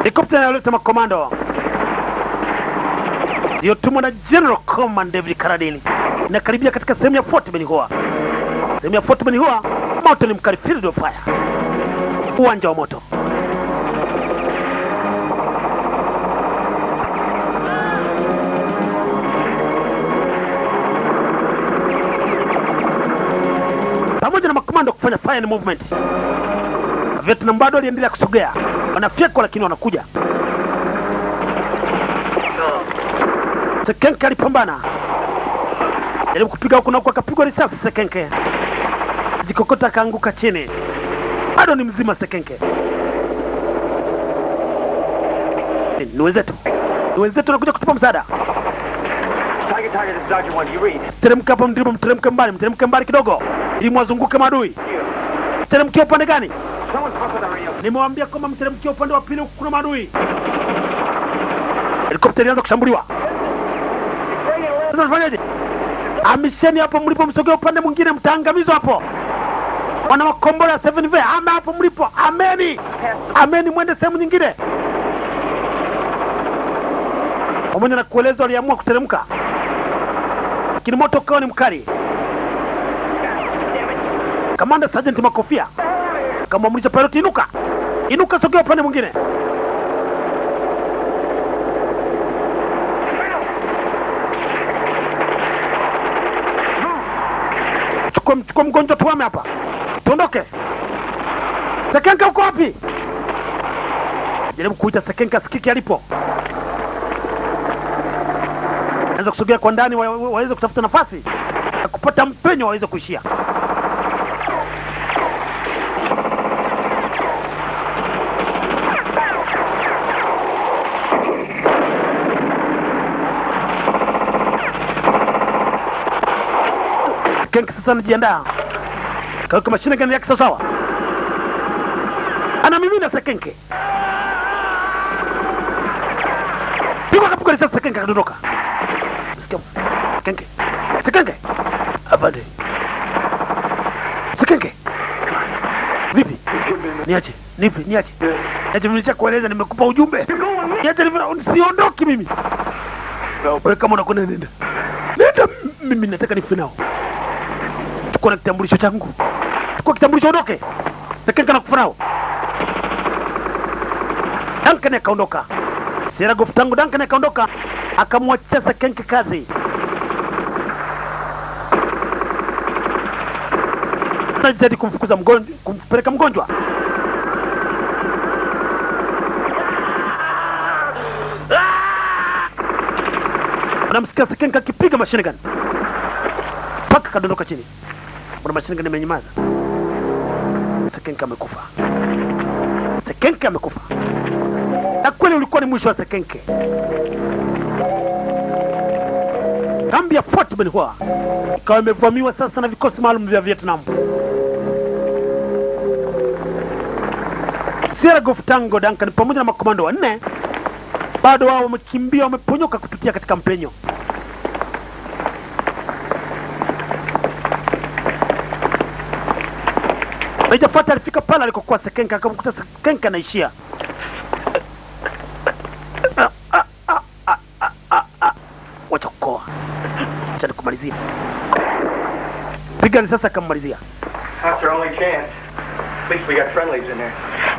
Helikopta inayoleta makomando iliyotumwa na General Command David Carradine inakaribia katika sehemu ya Fort Ben Hur. Sehemu ya Fort Ben Hur, moto ni mkali, Field of Fire, uwanja wa moto. Pamoja na makomando kufanya fire movement, Vietnam bado waliendelea kusogea, wanafyekwa lakini wanakuja. Sekenke alipambana, jaribu kupiga huku na huku, akapigwa risasi. Sekenke jikokota, akaanguka chini. Bado ni mzima Sekenke. Ni wenzetu. Ni wenzetu wanakuja kutupa msaada. Tiger, Tiger, this is Dodger 1. Do you read? Teremka hapo mlipo, mteremke mbali kidogo ili mwazunguke maadui. Teremkia upande gani? Someone's fucked with our radio. Nimewaambia kwamba mteremkia upande wa pili, huku kuna maadui. Helikopta ilianza kushambuliwa. Sasa tufanyaje? Hamisheni hapo mlipo, msogee upande mwingine, mtaangamizwa hapo. Wana makombora ya 7V, ama hapo mlipo, ameni, ameni, mwende sehemu nyingine. Pamoja na kuelezwa, waliamua kuteremka, lakini moto ukawa ni mkali. Kamanda Sergeant Makofia akamwamrisha pilot, inuka, inuka, sogea upande mwingine. Chukua, chukua mgonjwa, tuame hapa, tuondoke. Sekenka uko wapi? Jaribu kuita Sekenka, sikiki alipo. Anaweza kusogea kwa ndani waweze kutafuta nafasi na kupata mpenyo waweze kuishia. Kenk sasa anajiandaa, kaweka mashine gani yake sawasawa, anamimina Sekenke, pigwa, kapigwa risasi, Sekenke akadondoka. Sikia, Sekenke, Sekenke, afande, Sekenke, vipi? Niache, nipe, niache, niache, mimi kueleza, nimekupa ujumbe, niache, siondoki mimi. Wewe kama unakwenda nenda, nenda, mimi nataka nife nao. Chukua na kitambulisho changu, chukua kitambulisho, ondoke. Sekenke nakufa nao. Duncan akaondoka. Sierra Golf Tango Duncan akaondoka, akamwachia Sekenke kazi. Anajitahidi kumfukuza mgonjwa, kumpeleka mgonjwa. Unamsikia Sekenke akipiga machine gun mpaka kadondoka chini. Mbona machine gun imenyamaza? Sekenke amekufa. Sekenke amekufa. Na kweli ulikuwa ni mwisho wa Sekenke. Kambi ya Fort Benning ikawa imevamiwa sasa na vikosi maalum vya Vietnam. Sierra Golf Tango Duncan pamoja na makomando wanne bado wao wamekimbia, wameponyoka kupitia katika mpenyo. Major Fat alifika pale alikokuwa Sekenke, akamkuta Sekenke anaishia. Wacha kukoa, acha nikumalizie. Piga risasi akammalizia. That's our only chance. At least we got friendlies in there.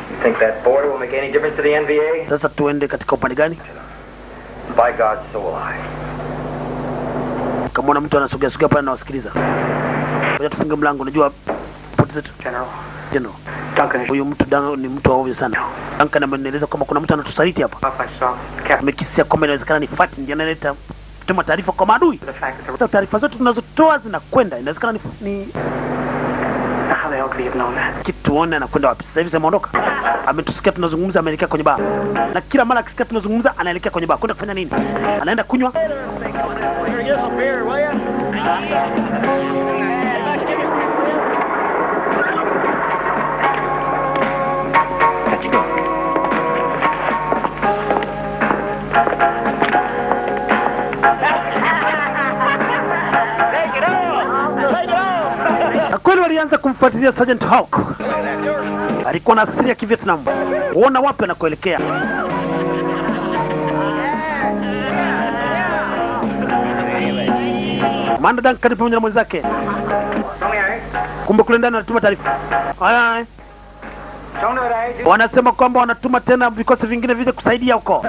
You think that border will make any difference to the NVA? Sasa tuende katika upande gani? By God, so will I. Kamwona mtu anasogea sogea pale anawasikiliza. Ngoja tufunge mlango, unajua poteze tu. General, General, Duncan is huyu mtu ni mtu wa ovyo sana. Duncan amenieleza kwamba kuna mtu anatusaliti hapa. off. I saw Captain. Amekisia kwamba inawezekana ni Fati ndiye analeta kutuma taarifa kwa maadui. The fact that the Sasa taarifa zote tunazotoa zinakwenda, inawezekana ni How the hell could he have known that? Kitu tuone anakwenda wapi. Sasa hivi ameondoka. Ametusikia tunazungumza, ameelekea kwenye baa. Na kila mara akisikia tunazungumza anaelekea kwenye baa. Kwenda kufanya nini? Anaenda kunywa. Here, get some beer, will ya? Let's go. Take it off! Take it off! Na kweli walianza kumfuatilia Sergeant Hawk. Alikuwa na asili ya Kivietnam. Uona wapi anakoelekea. Kamanda Duncan pamoja na mwenzake. Kumbe kule ndani wanatuma taarifa. Haya, haya. Wanasema kwamba wanatuma tena vikosi vingine vije kusaidia huko.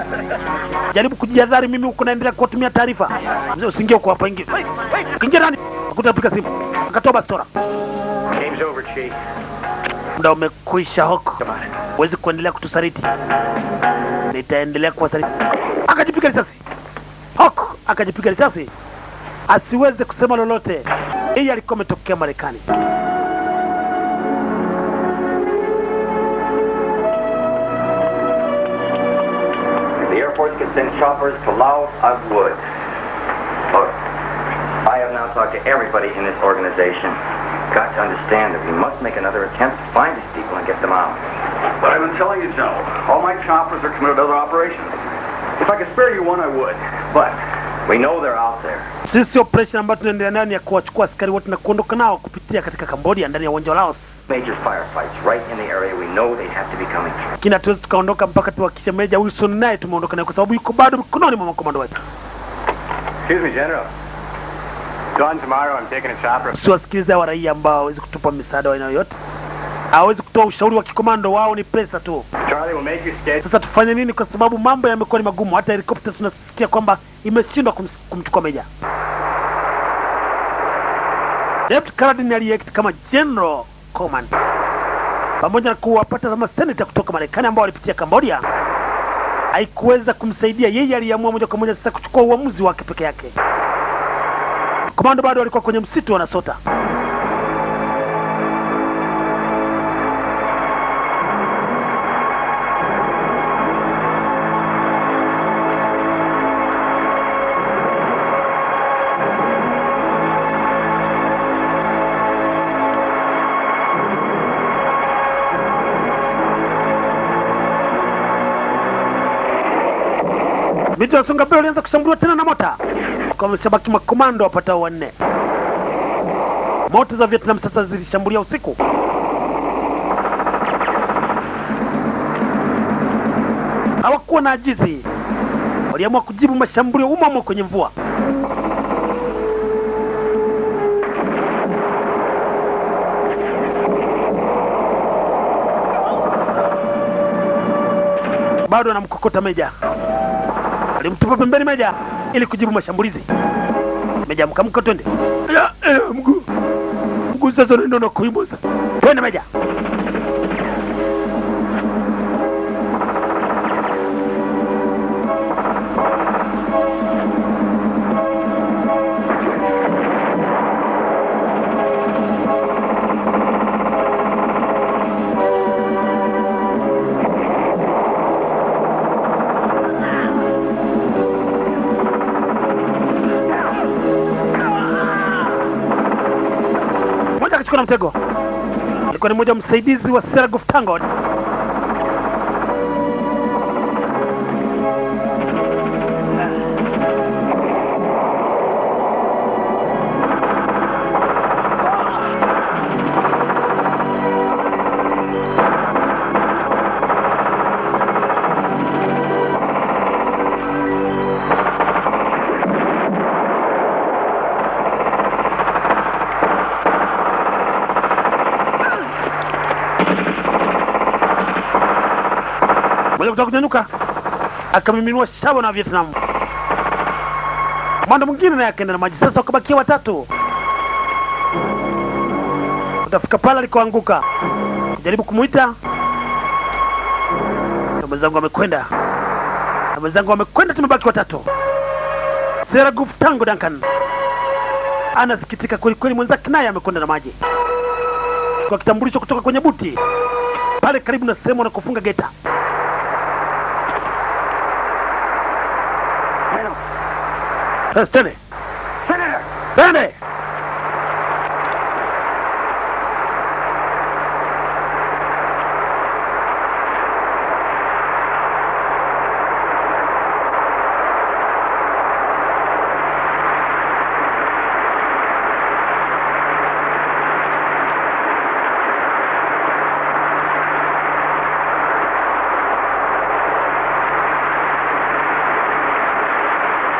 Jaribu kujihadhari, mimi huko naendelea kuwatumia taarifa. Mzee, usiingie huko hapa, ingie. Ukiingia ndani, ukuta piga simu. Akatoa bastola. Game's over, Chief. Muda umekwisha huko. Come on. Huwezi kuendelea kutusaliti. Nitaendelea kuwasaliti. Akajipiga risasi. Hawk akajipiga risasi. Asiweze kusema lolote. Yeye alikuwa ametokea Marekani. Air Force could send choppers to Laos, I would. Look, I have now talked to everybody in this organization. Got to understand that we must make another attempt to find these people and get them out. But I've been telling you, General, all my choppers are committed to other operations. If I could spare you one, I would. But we know they're out there. Sisi operation ambayo tunaendelea nayo ni ya kuwachukua askari wote na kuondoka nao kupitia katika Cambodia ndani ya uwanja wa Laos. Major firefights right in the area we know they have to be coming through. Lakini hatuwezi tukaondoka mpaka tuhakikishe Meja Wilson naye tumeondoka naye kwa sababu yuko bado mikononi mwa makomando wetu. Excuse me, General. Dawn tomorrow, I'm taking a chopper. Siwasikilize hawa raia ambao hawawezi kutupa misaada wa aina yoyote, hawawezi kutoa ushauri wa kikomando, wao ni pesa tu. Charlie will make you schedule. Sasa tufanye nini? Kwa sababu mambo yamekuwa ni magumu, hata helikopta tunasikia kwamba imeshindwa kumchukua Meja. David Carradine aliact kama General Command pamoja na kuwapata kama senator kutoka Marekani ambao walipitia Cambodia, haikuweza kumsaidia yeye. Aliamua moja kwa moja sasa kuchukua uamuzi wake peke yake. Komando bado walikuwa kwenye msitu wanasota. Miti wasonga mbele walianza kushambuliwa tena na mota. Kwa wameshabaki makomando wapatao 4. Mota za Vietnam sasa zilishambulia usiku. Hawakuwa na ajizi. Waliamua kujibu mashambulio umo kwenye mvua. Bado anamkokota Meja. Alimtupa pembeni Meja ili kujibu mashambulizi. Meja mkamka, twende. Mguu. Mguu sasa ndio nakuibuza. Twende Meja. Akachukua na mtego. Alikuwa ni mmoja msaidizi wa Sergov Tangod. Mmoja kutoka kunyanyuka akamiminua shaba na Vietnam. Mwando mwingine naye akaenda na maji. Sasa wakabakia watatu. Utafika pale alikoanguka. Jaribu kumuita. Na mwenzangu amekwenda. Na mwenzangu amekwenda, tumebaki watatu. Sergov Tango Duncan anasikitika kweli kweli, mwenzake naye amekwenda na maji. Kwa kitambulisho kutoka kwenye buti pale karibu na sehemu wanakofunga geta. Twende. Senator! Twende!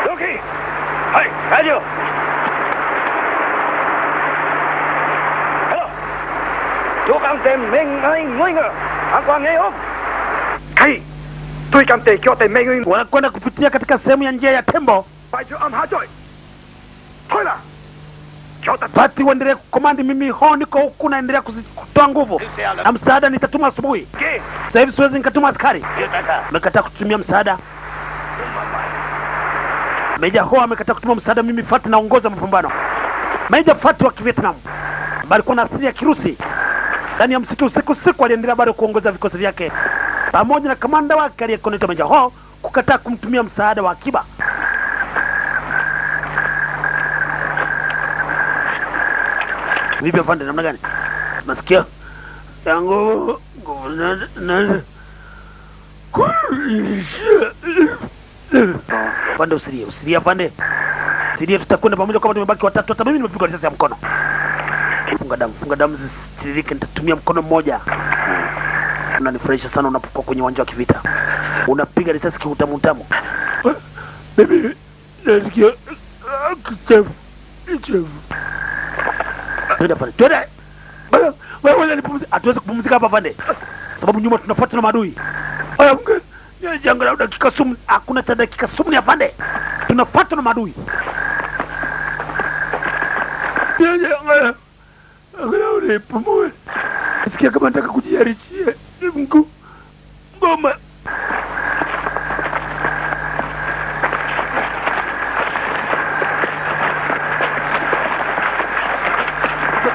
Loki! Hey, radio! Hello! Wanakwenda kupitia katika sehemu ya njia ya tembo. Pati uendelee kukomandi, mimi ho niko huku naendelea kutoa nguvu. Na msaada nitatuma asubuhi. Sasa hivi siwezi nikatuma askari. Amekataa kutumia msaada. Meja Ho amekataa kutuma msaada, mimi Fati naongoza mapambano. Meja Fati wa Kivietnam ambaye alikuwa na asili ya Kirusi, ndani ya msitu usiku usiku aliendelea bado kuongoza vikosi vyake pamoja na kamanda wake aliyekuwa anaitwa Meja Ho Kukataa kumtumia msaada wa akiba. Vipi afande, namna gani? Nasikia yangu nguvu na Afande, usilie, usilie afande. Usilie, tutakwenda pamoja kama tumebaki watatu. Hata mimi nimepigwa risasi ya mkono. Funga damu, funga damu zisitiririke, nitatumia mkono mmoja. Unanifurahisha sana unapokuwa kwenye uwanja wa kivita. Unapiga risasi kiutamu utamu. Mimi nasikia kichefu, kichefu. Twende afande, twende. Wewe wewe nipumzike. Hatuwezi kupumzika hapa afande, sababu nyuma tunafuatwa na maadui. Aya, mke, janga la dakika sumu, hakuna cha dakika sumu ni afande. Tunafuatwa na maadui. Angalau nipumue. Sikia kama nataka kujiharishia mguu ngoma.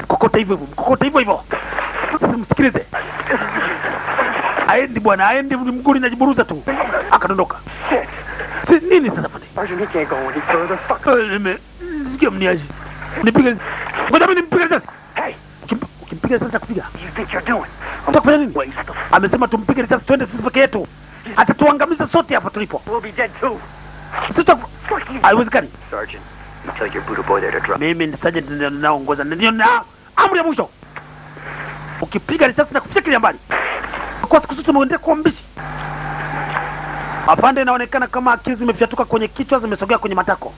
Mkokote hivyo hivyo, mkokote hivyo hivyo. Simsikilize. Aendi bwana, aendi, mguu linajiburuza tu. Akadondoka. Si nini sasa afande? Sergeant, he can't go any further. Fuck. Nime sikia mniaje. Nipige. Ngoja mimi nimpige risasi. Hey, Ukimpiga risasi nakupiga. you think you're doing? Unataka kufanya nini? Waste the Amesema tumpige risasi twende sisi peke yetu. Atatuangamiza sote hapa tulipo. We'll be dead too. Sisi Fuck you. haiwezekani. Sergeant, you tell your Buddha boy there to drop. Mimi ni sergeant ndio ninaongoza. Ndio na amri ya mwisho. Ukipiga risasi na kufyatulia mbali. Kwa siku zote tumeendelea kuwa mbishi. Afande, inaonekana kama akili zimefyatuka kwenye kichwa zimesogea kwenye matako.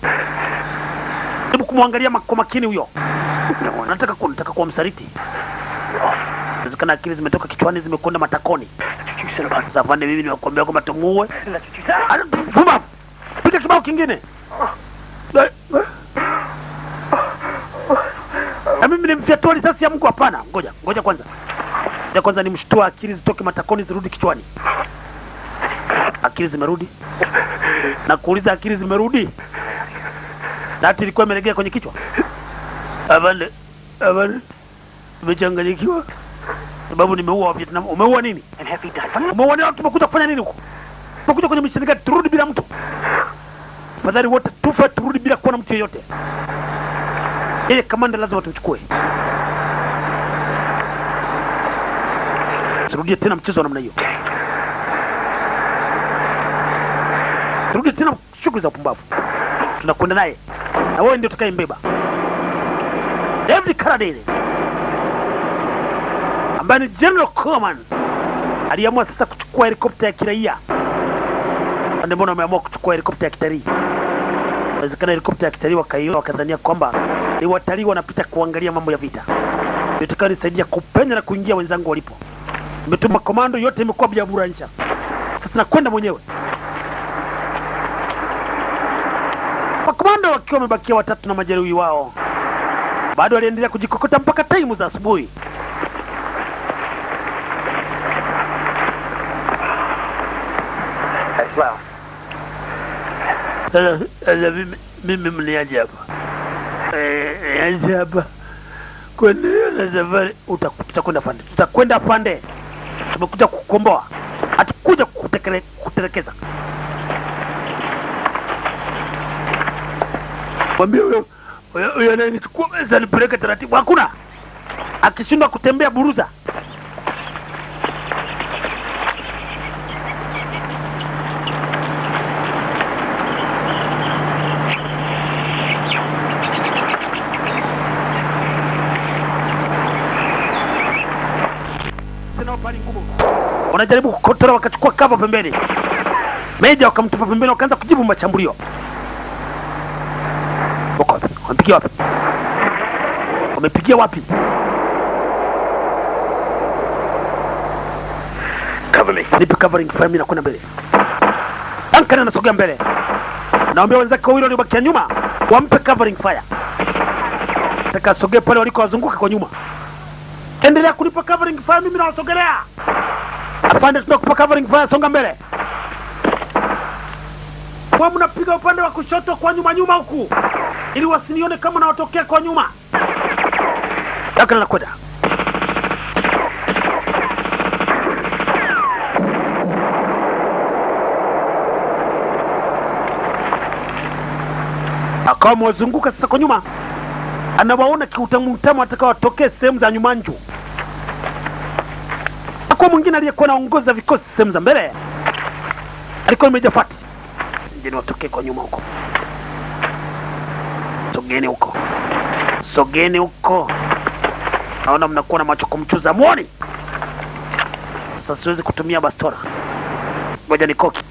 Hebu kumwangalia kwa makini huyo. Nataka kuwa msaliti. Inawezekana akili zimetoka kichwani zimekwenda matakoni. That's what you said about Sasa afande, mimi nimekuambia kwamba tumuue. That's what you said. Pumbavu. Piga kibao kingine. Na mimi nimfyatua risasi ya mguu? Hapana. Ngoja, ngoja kwanza. Ngoja kwanza nimshtua akili zitoke matakoni zirudi kichwani. Akili zimerudi? Na kuuliza akili zimerudi? Na hati ilikuwa imelegea kwenye kichwa. Afande, afande. Nimechanganyikiwa. Sababu nimeua wa Vietnam. Umeua nini? And Heffy died. Umeua nini? Tumekuja kufanya nini huko? Tumekuja kwenye misheni gani? Turudi bila mtu. Afadhali wote tufe turudi bila kuwa na mtu yeyote. Yeye kamanda lazima tumchukue. Sirudie tena mchezo wa namna hiyo. Turudie tena shughuli za upumbavu. Tunakwenda naye. Na wewe ndio utakayembeba. David Carradine ambaye ni General Coleman aliamua sasa kuchukua helikopta ya kiraia. Ndio mbona ameamua kuchukua helikopta ya kitalii. Inawezekana helikopta ya kitalii wakaiona wakadhania kwamba ni watalii wanapita kuangalia mambo ya vita. Ndio nisaidia kupenya na kuingia wenzangu walipo. Nimetuma komando yote imekuwa bila buransha. Sasa nakwenda mwenyewe. Makomando wakiwa wamebakia watatu na majeruhi wao. Bado waliendelea kujikokota mpaka taimu za asubuhi. Hey, Slough. Sasa mimi mniaje hapa? Niaje hapa? Kuendelea na safari. Tutakwenda afande. Tutakwenda afande. Tumekuja kukomboa. Hatukuja kutelekeza. Mwambie huyo anayenichukua pesa nipeleke taratibu. Hakuna. Akishindwa kutembea buruza. Wanajaribu kukotora, wakachukua cover pembeni. Meja wakamtupa pembeni, wakaanza kujibu mashambulio. Wako wapi? Wamepigia wapi? Wamepigia wapi? Cover me. Nipe covering fire, mimi nakwenda mbele. Duncan anasogea mbele. Naambia wenzake wawili waliobakia nyuma wampe covering fire. Nataka asogee pale waliko wazunguka kwa nyuma. Endelea kunipa covering fire, mimi nawasogelea. Afande, tunakupa covering fire, songa mbele. Kwa mnapiga upande wa kushoto kwa nyuma nyuma huku, ili wasinione kama nawatokea kwa nyuma. Duncan anakwenda. Akawa amewazunguka sasa kwa nyuma, anawaona kiutamu utamu, atakawatokee sehemu za nyumanju. Hakuwa mwingine aliyekuwa anaongoza vikosi sehemu za mbele, alikuwa ni Meja Fati. Ngeni watokee kwa nyuma huko, sogeni huko, sogeni huko. Naona mnakuwa na macho kumchuza muoni. Sasa siwezi kutumia bastola, ngoja nikoki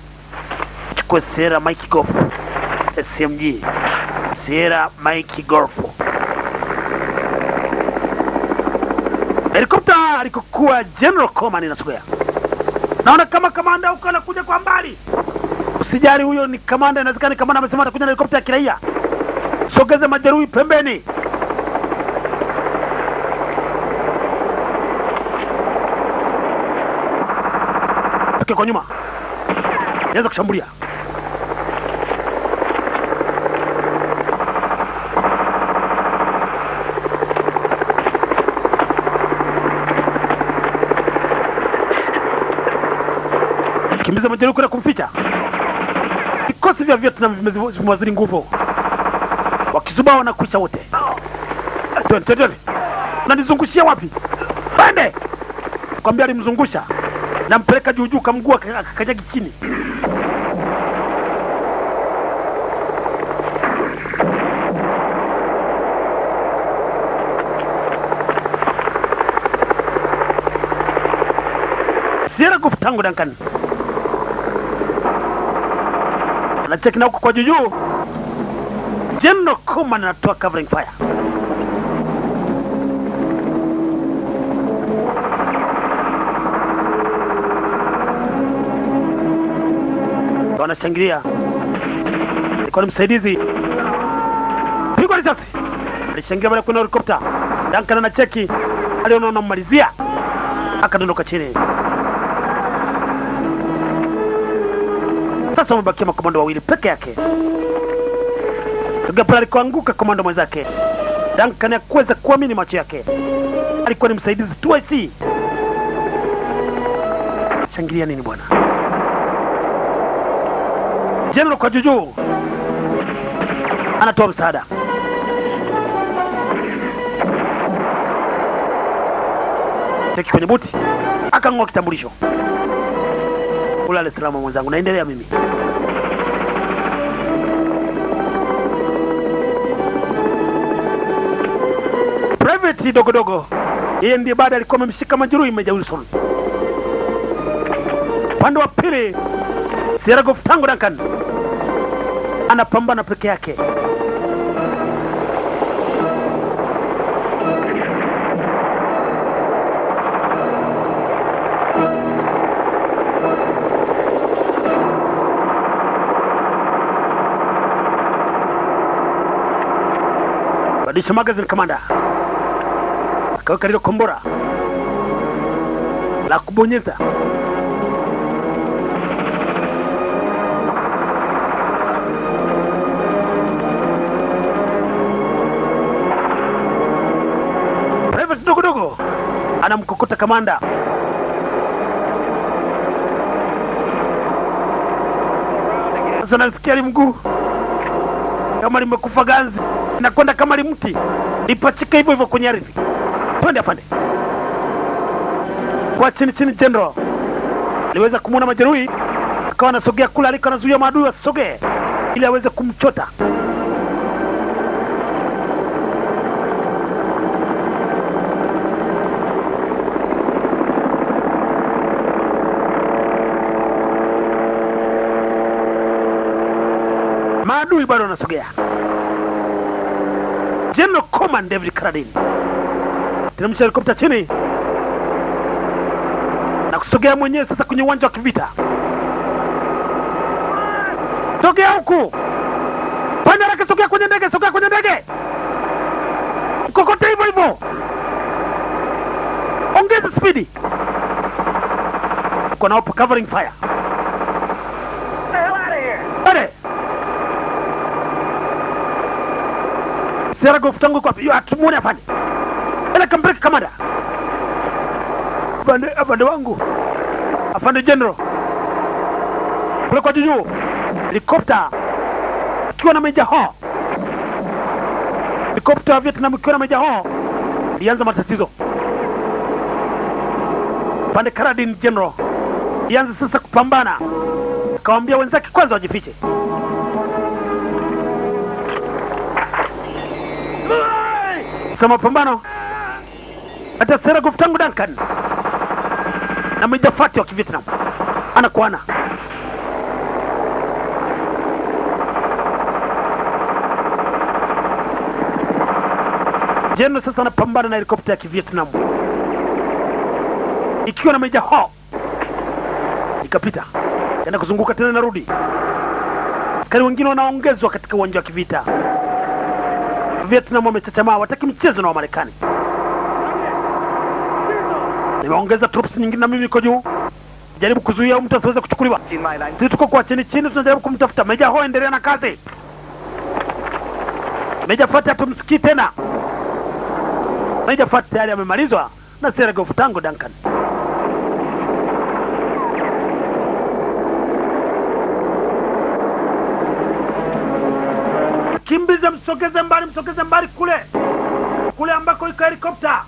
chukue Sierra Mike Golf SMG, Sierra Mike Golf. Helikopta alikokuwa General Coleman inasogea. Naona kama kamanda huko anakuja kwa mbali. Usijali, huyo ni kamanda, inawezekana kamanda amesema atakuja na helikopta ya kiraia. Sogeze majeruhi pembeni. Toke kwa nyuma. Nianza kushambulia. Kimbiza majeruhi kwenda kumficha. Vikosi vya Vietnam vimewazidi nguvu, wakizubaa wanakwisha wote. Twende, twende, twende! Unanizungushia wapi? Twende! Kwambia alimzungusha, nampeleka juu juu, kamguu akakanyagi chini. Sierra Golf Tango Duncan anacheki na huko kwa juu. General Coleman anatoa covering fire. Wanashangilia. Alikuwa ni msaidizi. Pigwa risasi. Alishangilia baada ya kuona helikopta. Duncan anacheki. Aliona anamalizia. Akadondoka chini. Sasa wamebakia makomando wawili peke yake. Ghafla alikoanguka komando mwenzake. Duncan hakuweza kuamini macho yake. Alikuwa ni msaidizi tu IC. Shangilia nini bwana? General kwa juujuu anatoa msaada. Cheki kwenye buti, akang'oa kitambulisho. Ulale salama mwenzangu, naendelea mimi. Private dogodogo, yeye ndiye baada alikuwa amemshika majeruhi Meja Wilson. Upande wa pili, Sierra Golf Tango Duncan anapambana peke yake. Badilisha magazine kamanda, akaweka lile kombora la kubonyeza. Private dogo dogo anamkokota kamanda. Sasa nasikia mguu kama limekufa ganzi, nakwenda kama limti lipachika hivyo hivyo kwenye ardhi. Twende afande. Kwa chini chini, general aliweza kumwona majeruhi, akawa anasogea kule aliko, anazuia maadui wasisogee ili aweze kumchota. Maadui bado wanasogea. General Command David Carradine teremsha helikopta chini na kusogea mwenyewe sasa kwenye uwanja wa kivita. Sogea huku, fanya haraka, sogea kwenye ndege, sogea kwenye ndege, kokote hivyo hivyo, ongeza spidi. Uko nao covering fire. Pale. Sierra Golf Tango kwa yo atumuone afande. Ele kampeleke kamanda. Afande, afande wangu. Afande General. Kule kwa juu. Helikopta. Akiwa na Major Hall. Helikopta ya Vietnam ikiwa na Meja Ho ilianza matatizo. Pande Carradine General ianze sasa kupambana, akawaambia wenzake kwanza wajifiche. Sasa mapambano hata Sierra Golf Tango Duncan na Meja Fati wa Kivietnam ana kwa ana. General sasa anapambana na helikopta ya Kivietnam ikiwa na Meja Ho, ikapita tena kuzunguka tena narudi. Askari wengine wanaongezwa katika uwanja wa kivita. Vietnam wamechachamaa, wataki mchezo na Wamarekani. Nimeongeza troops nyingine na mimi niko juu, jaribu kuzuia mtu asiweze kuchukuliwa. Sisi tuko kwa chini chini, tunajaribu kumtafuta Meja Ho. Endelea na kazi. Meja Fati hatumsikii tena. Meja Fati tayari amemalizwa na Sierra Golf Tango Duncan. Kimbize, msogeze mbali, msogeze mbali kule kule ambako iko helikopta.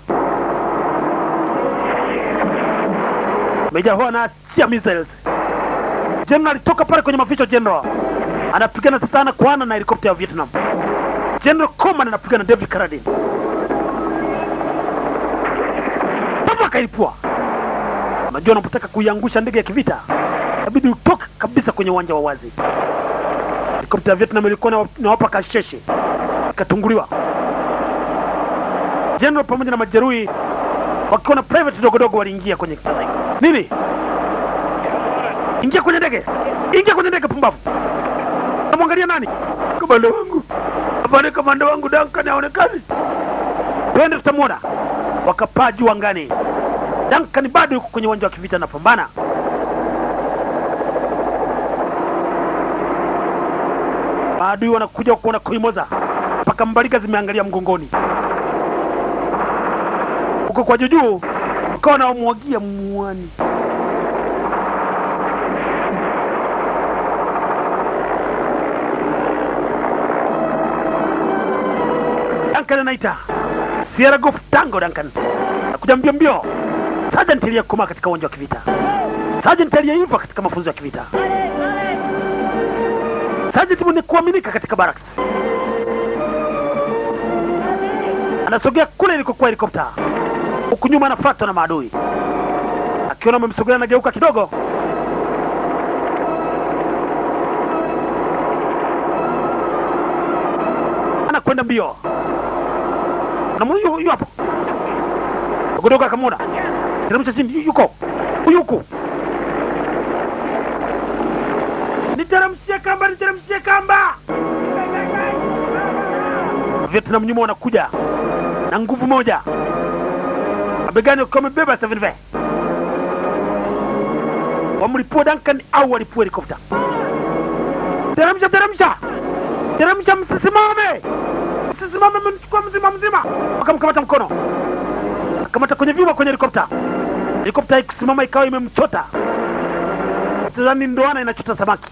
Meja Ho anaachia missiles. General alitoka pale kwenye maficho. General anapigana sasa ana kwa ana na helikopta ya Vietnam. General Coleman anapigana na David Carradine. Papa akailipua. Unajua, unapotaka kuiangusha ndege ya kivita inabidi utoke kabisa kwenye uwanja wa wazi. Helikopta ya Vietnam ilikuwa inawapa kasheshe, ikatunguliwa. General pamoja na majeruhi wakiwa na private dogodogo waliingia kwenye nini? Ingia kwenye ndege, ingia kwenye ndege, pumbavu! Namwangalia nani? Kamanda wangu, afande, kamanda wangu Duncan haonekani. Twende tutamwona. Wakapaa juu angani. Duncan bado yuko kwenye uwanja wa kivita anapambana. Maadui wanakuja kuona kuimoza mpaka mbalika zimeangalia mgongoni huko kwa jujuu, ukawa nawamwagia mwani. Duncan anaita Sierra Golf Tango Duncan nakuja mbio mbio. Sergeant aliyekomaa katika uwanja wa kivita, Sergeant aliyeiva katika mafunzo ya kivita, Sergeant mwenye kuaminika katika barracks anasogea kule ilikokuwa helikopta, huku nyuma anafuatwa na maadui. Akiona amemsogelea anageuka kidogo, anakwenda mbio, na huyu hapo dogodogo akamwona, teremsha chini, yuko huyu huku, niteremshie kamba, niteremshie kamba. Vietnam nyuma wanakuja na nguvu moja, mabegani wakiwa wamebeba 7V, wamlipua Duncan au walipua helikopta. Teremsha, teremsha, teremsha, msisimame, msisimame, mmemchukua mzima mzima. Wakamkamata mkono, akamata kwenye vyuma kwenye helikopta. Helikopta haikusimama, ikawa imemchota. Tazani ndoana inachota samaki.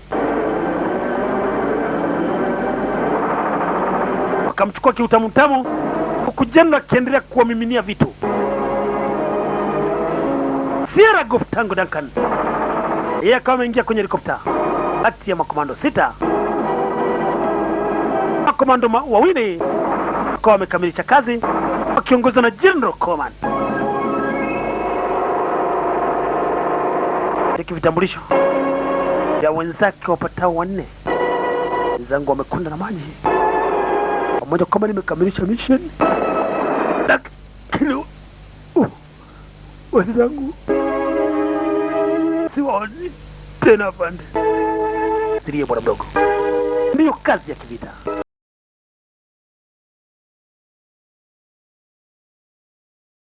Wakamchukua kiutamutamu, huku jenerali akiendelea kuwamiminia vitu. Sierra Golf Tango Duncan yeye akawa ameingia kwenye helikopta kati ya makomando 6, makomando wawili wakawa wamekamilisha kazi wakiongozwa na General Coleman. Hiki vitambulisho vya wenzake wapatao 4, wenzangu wamekwenda na maji pamoja, kama nimekamilisha mission, lakini wenzangu siwaoni tena. Pande sirie bwana mdogo, ndiyo kazi ya kivita.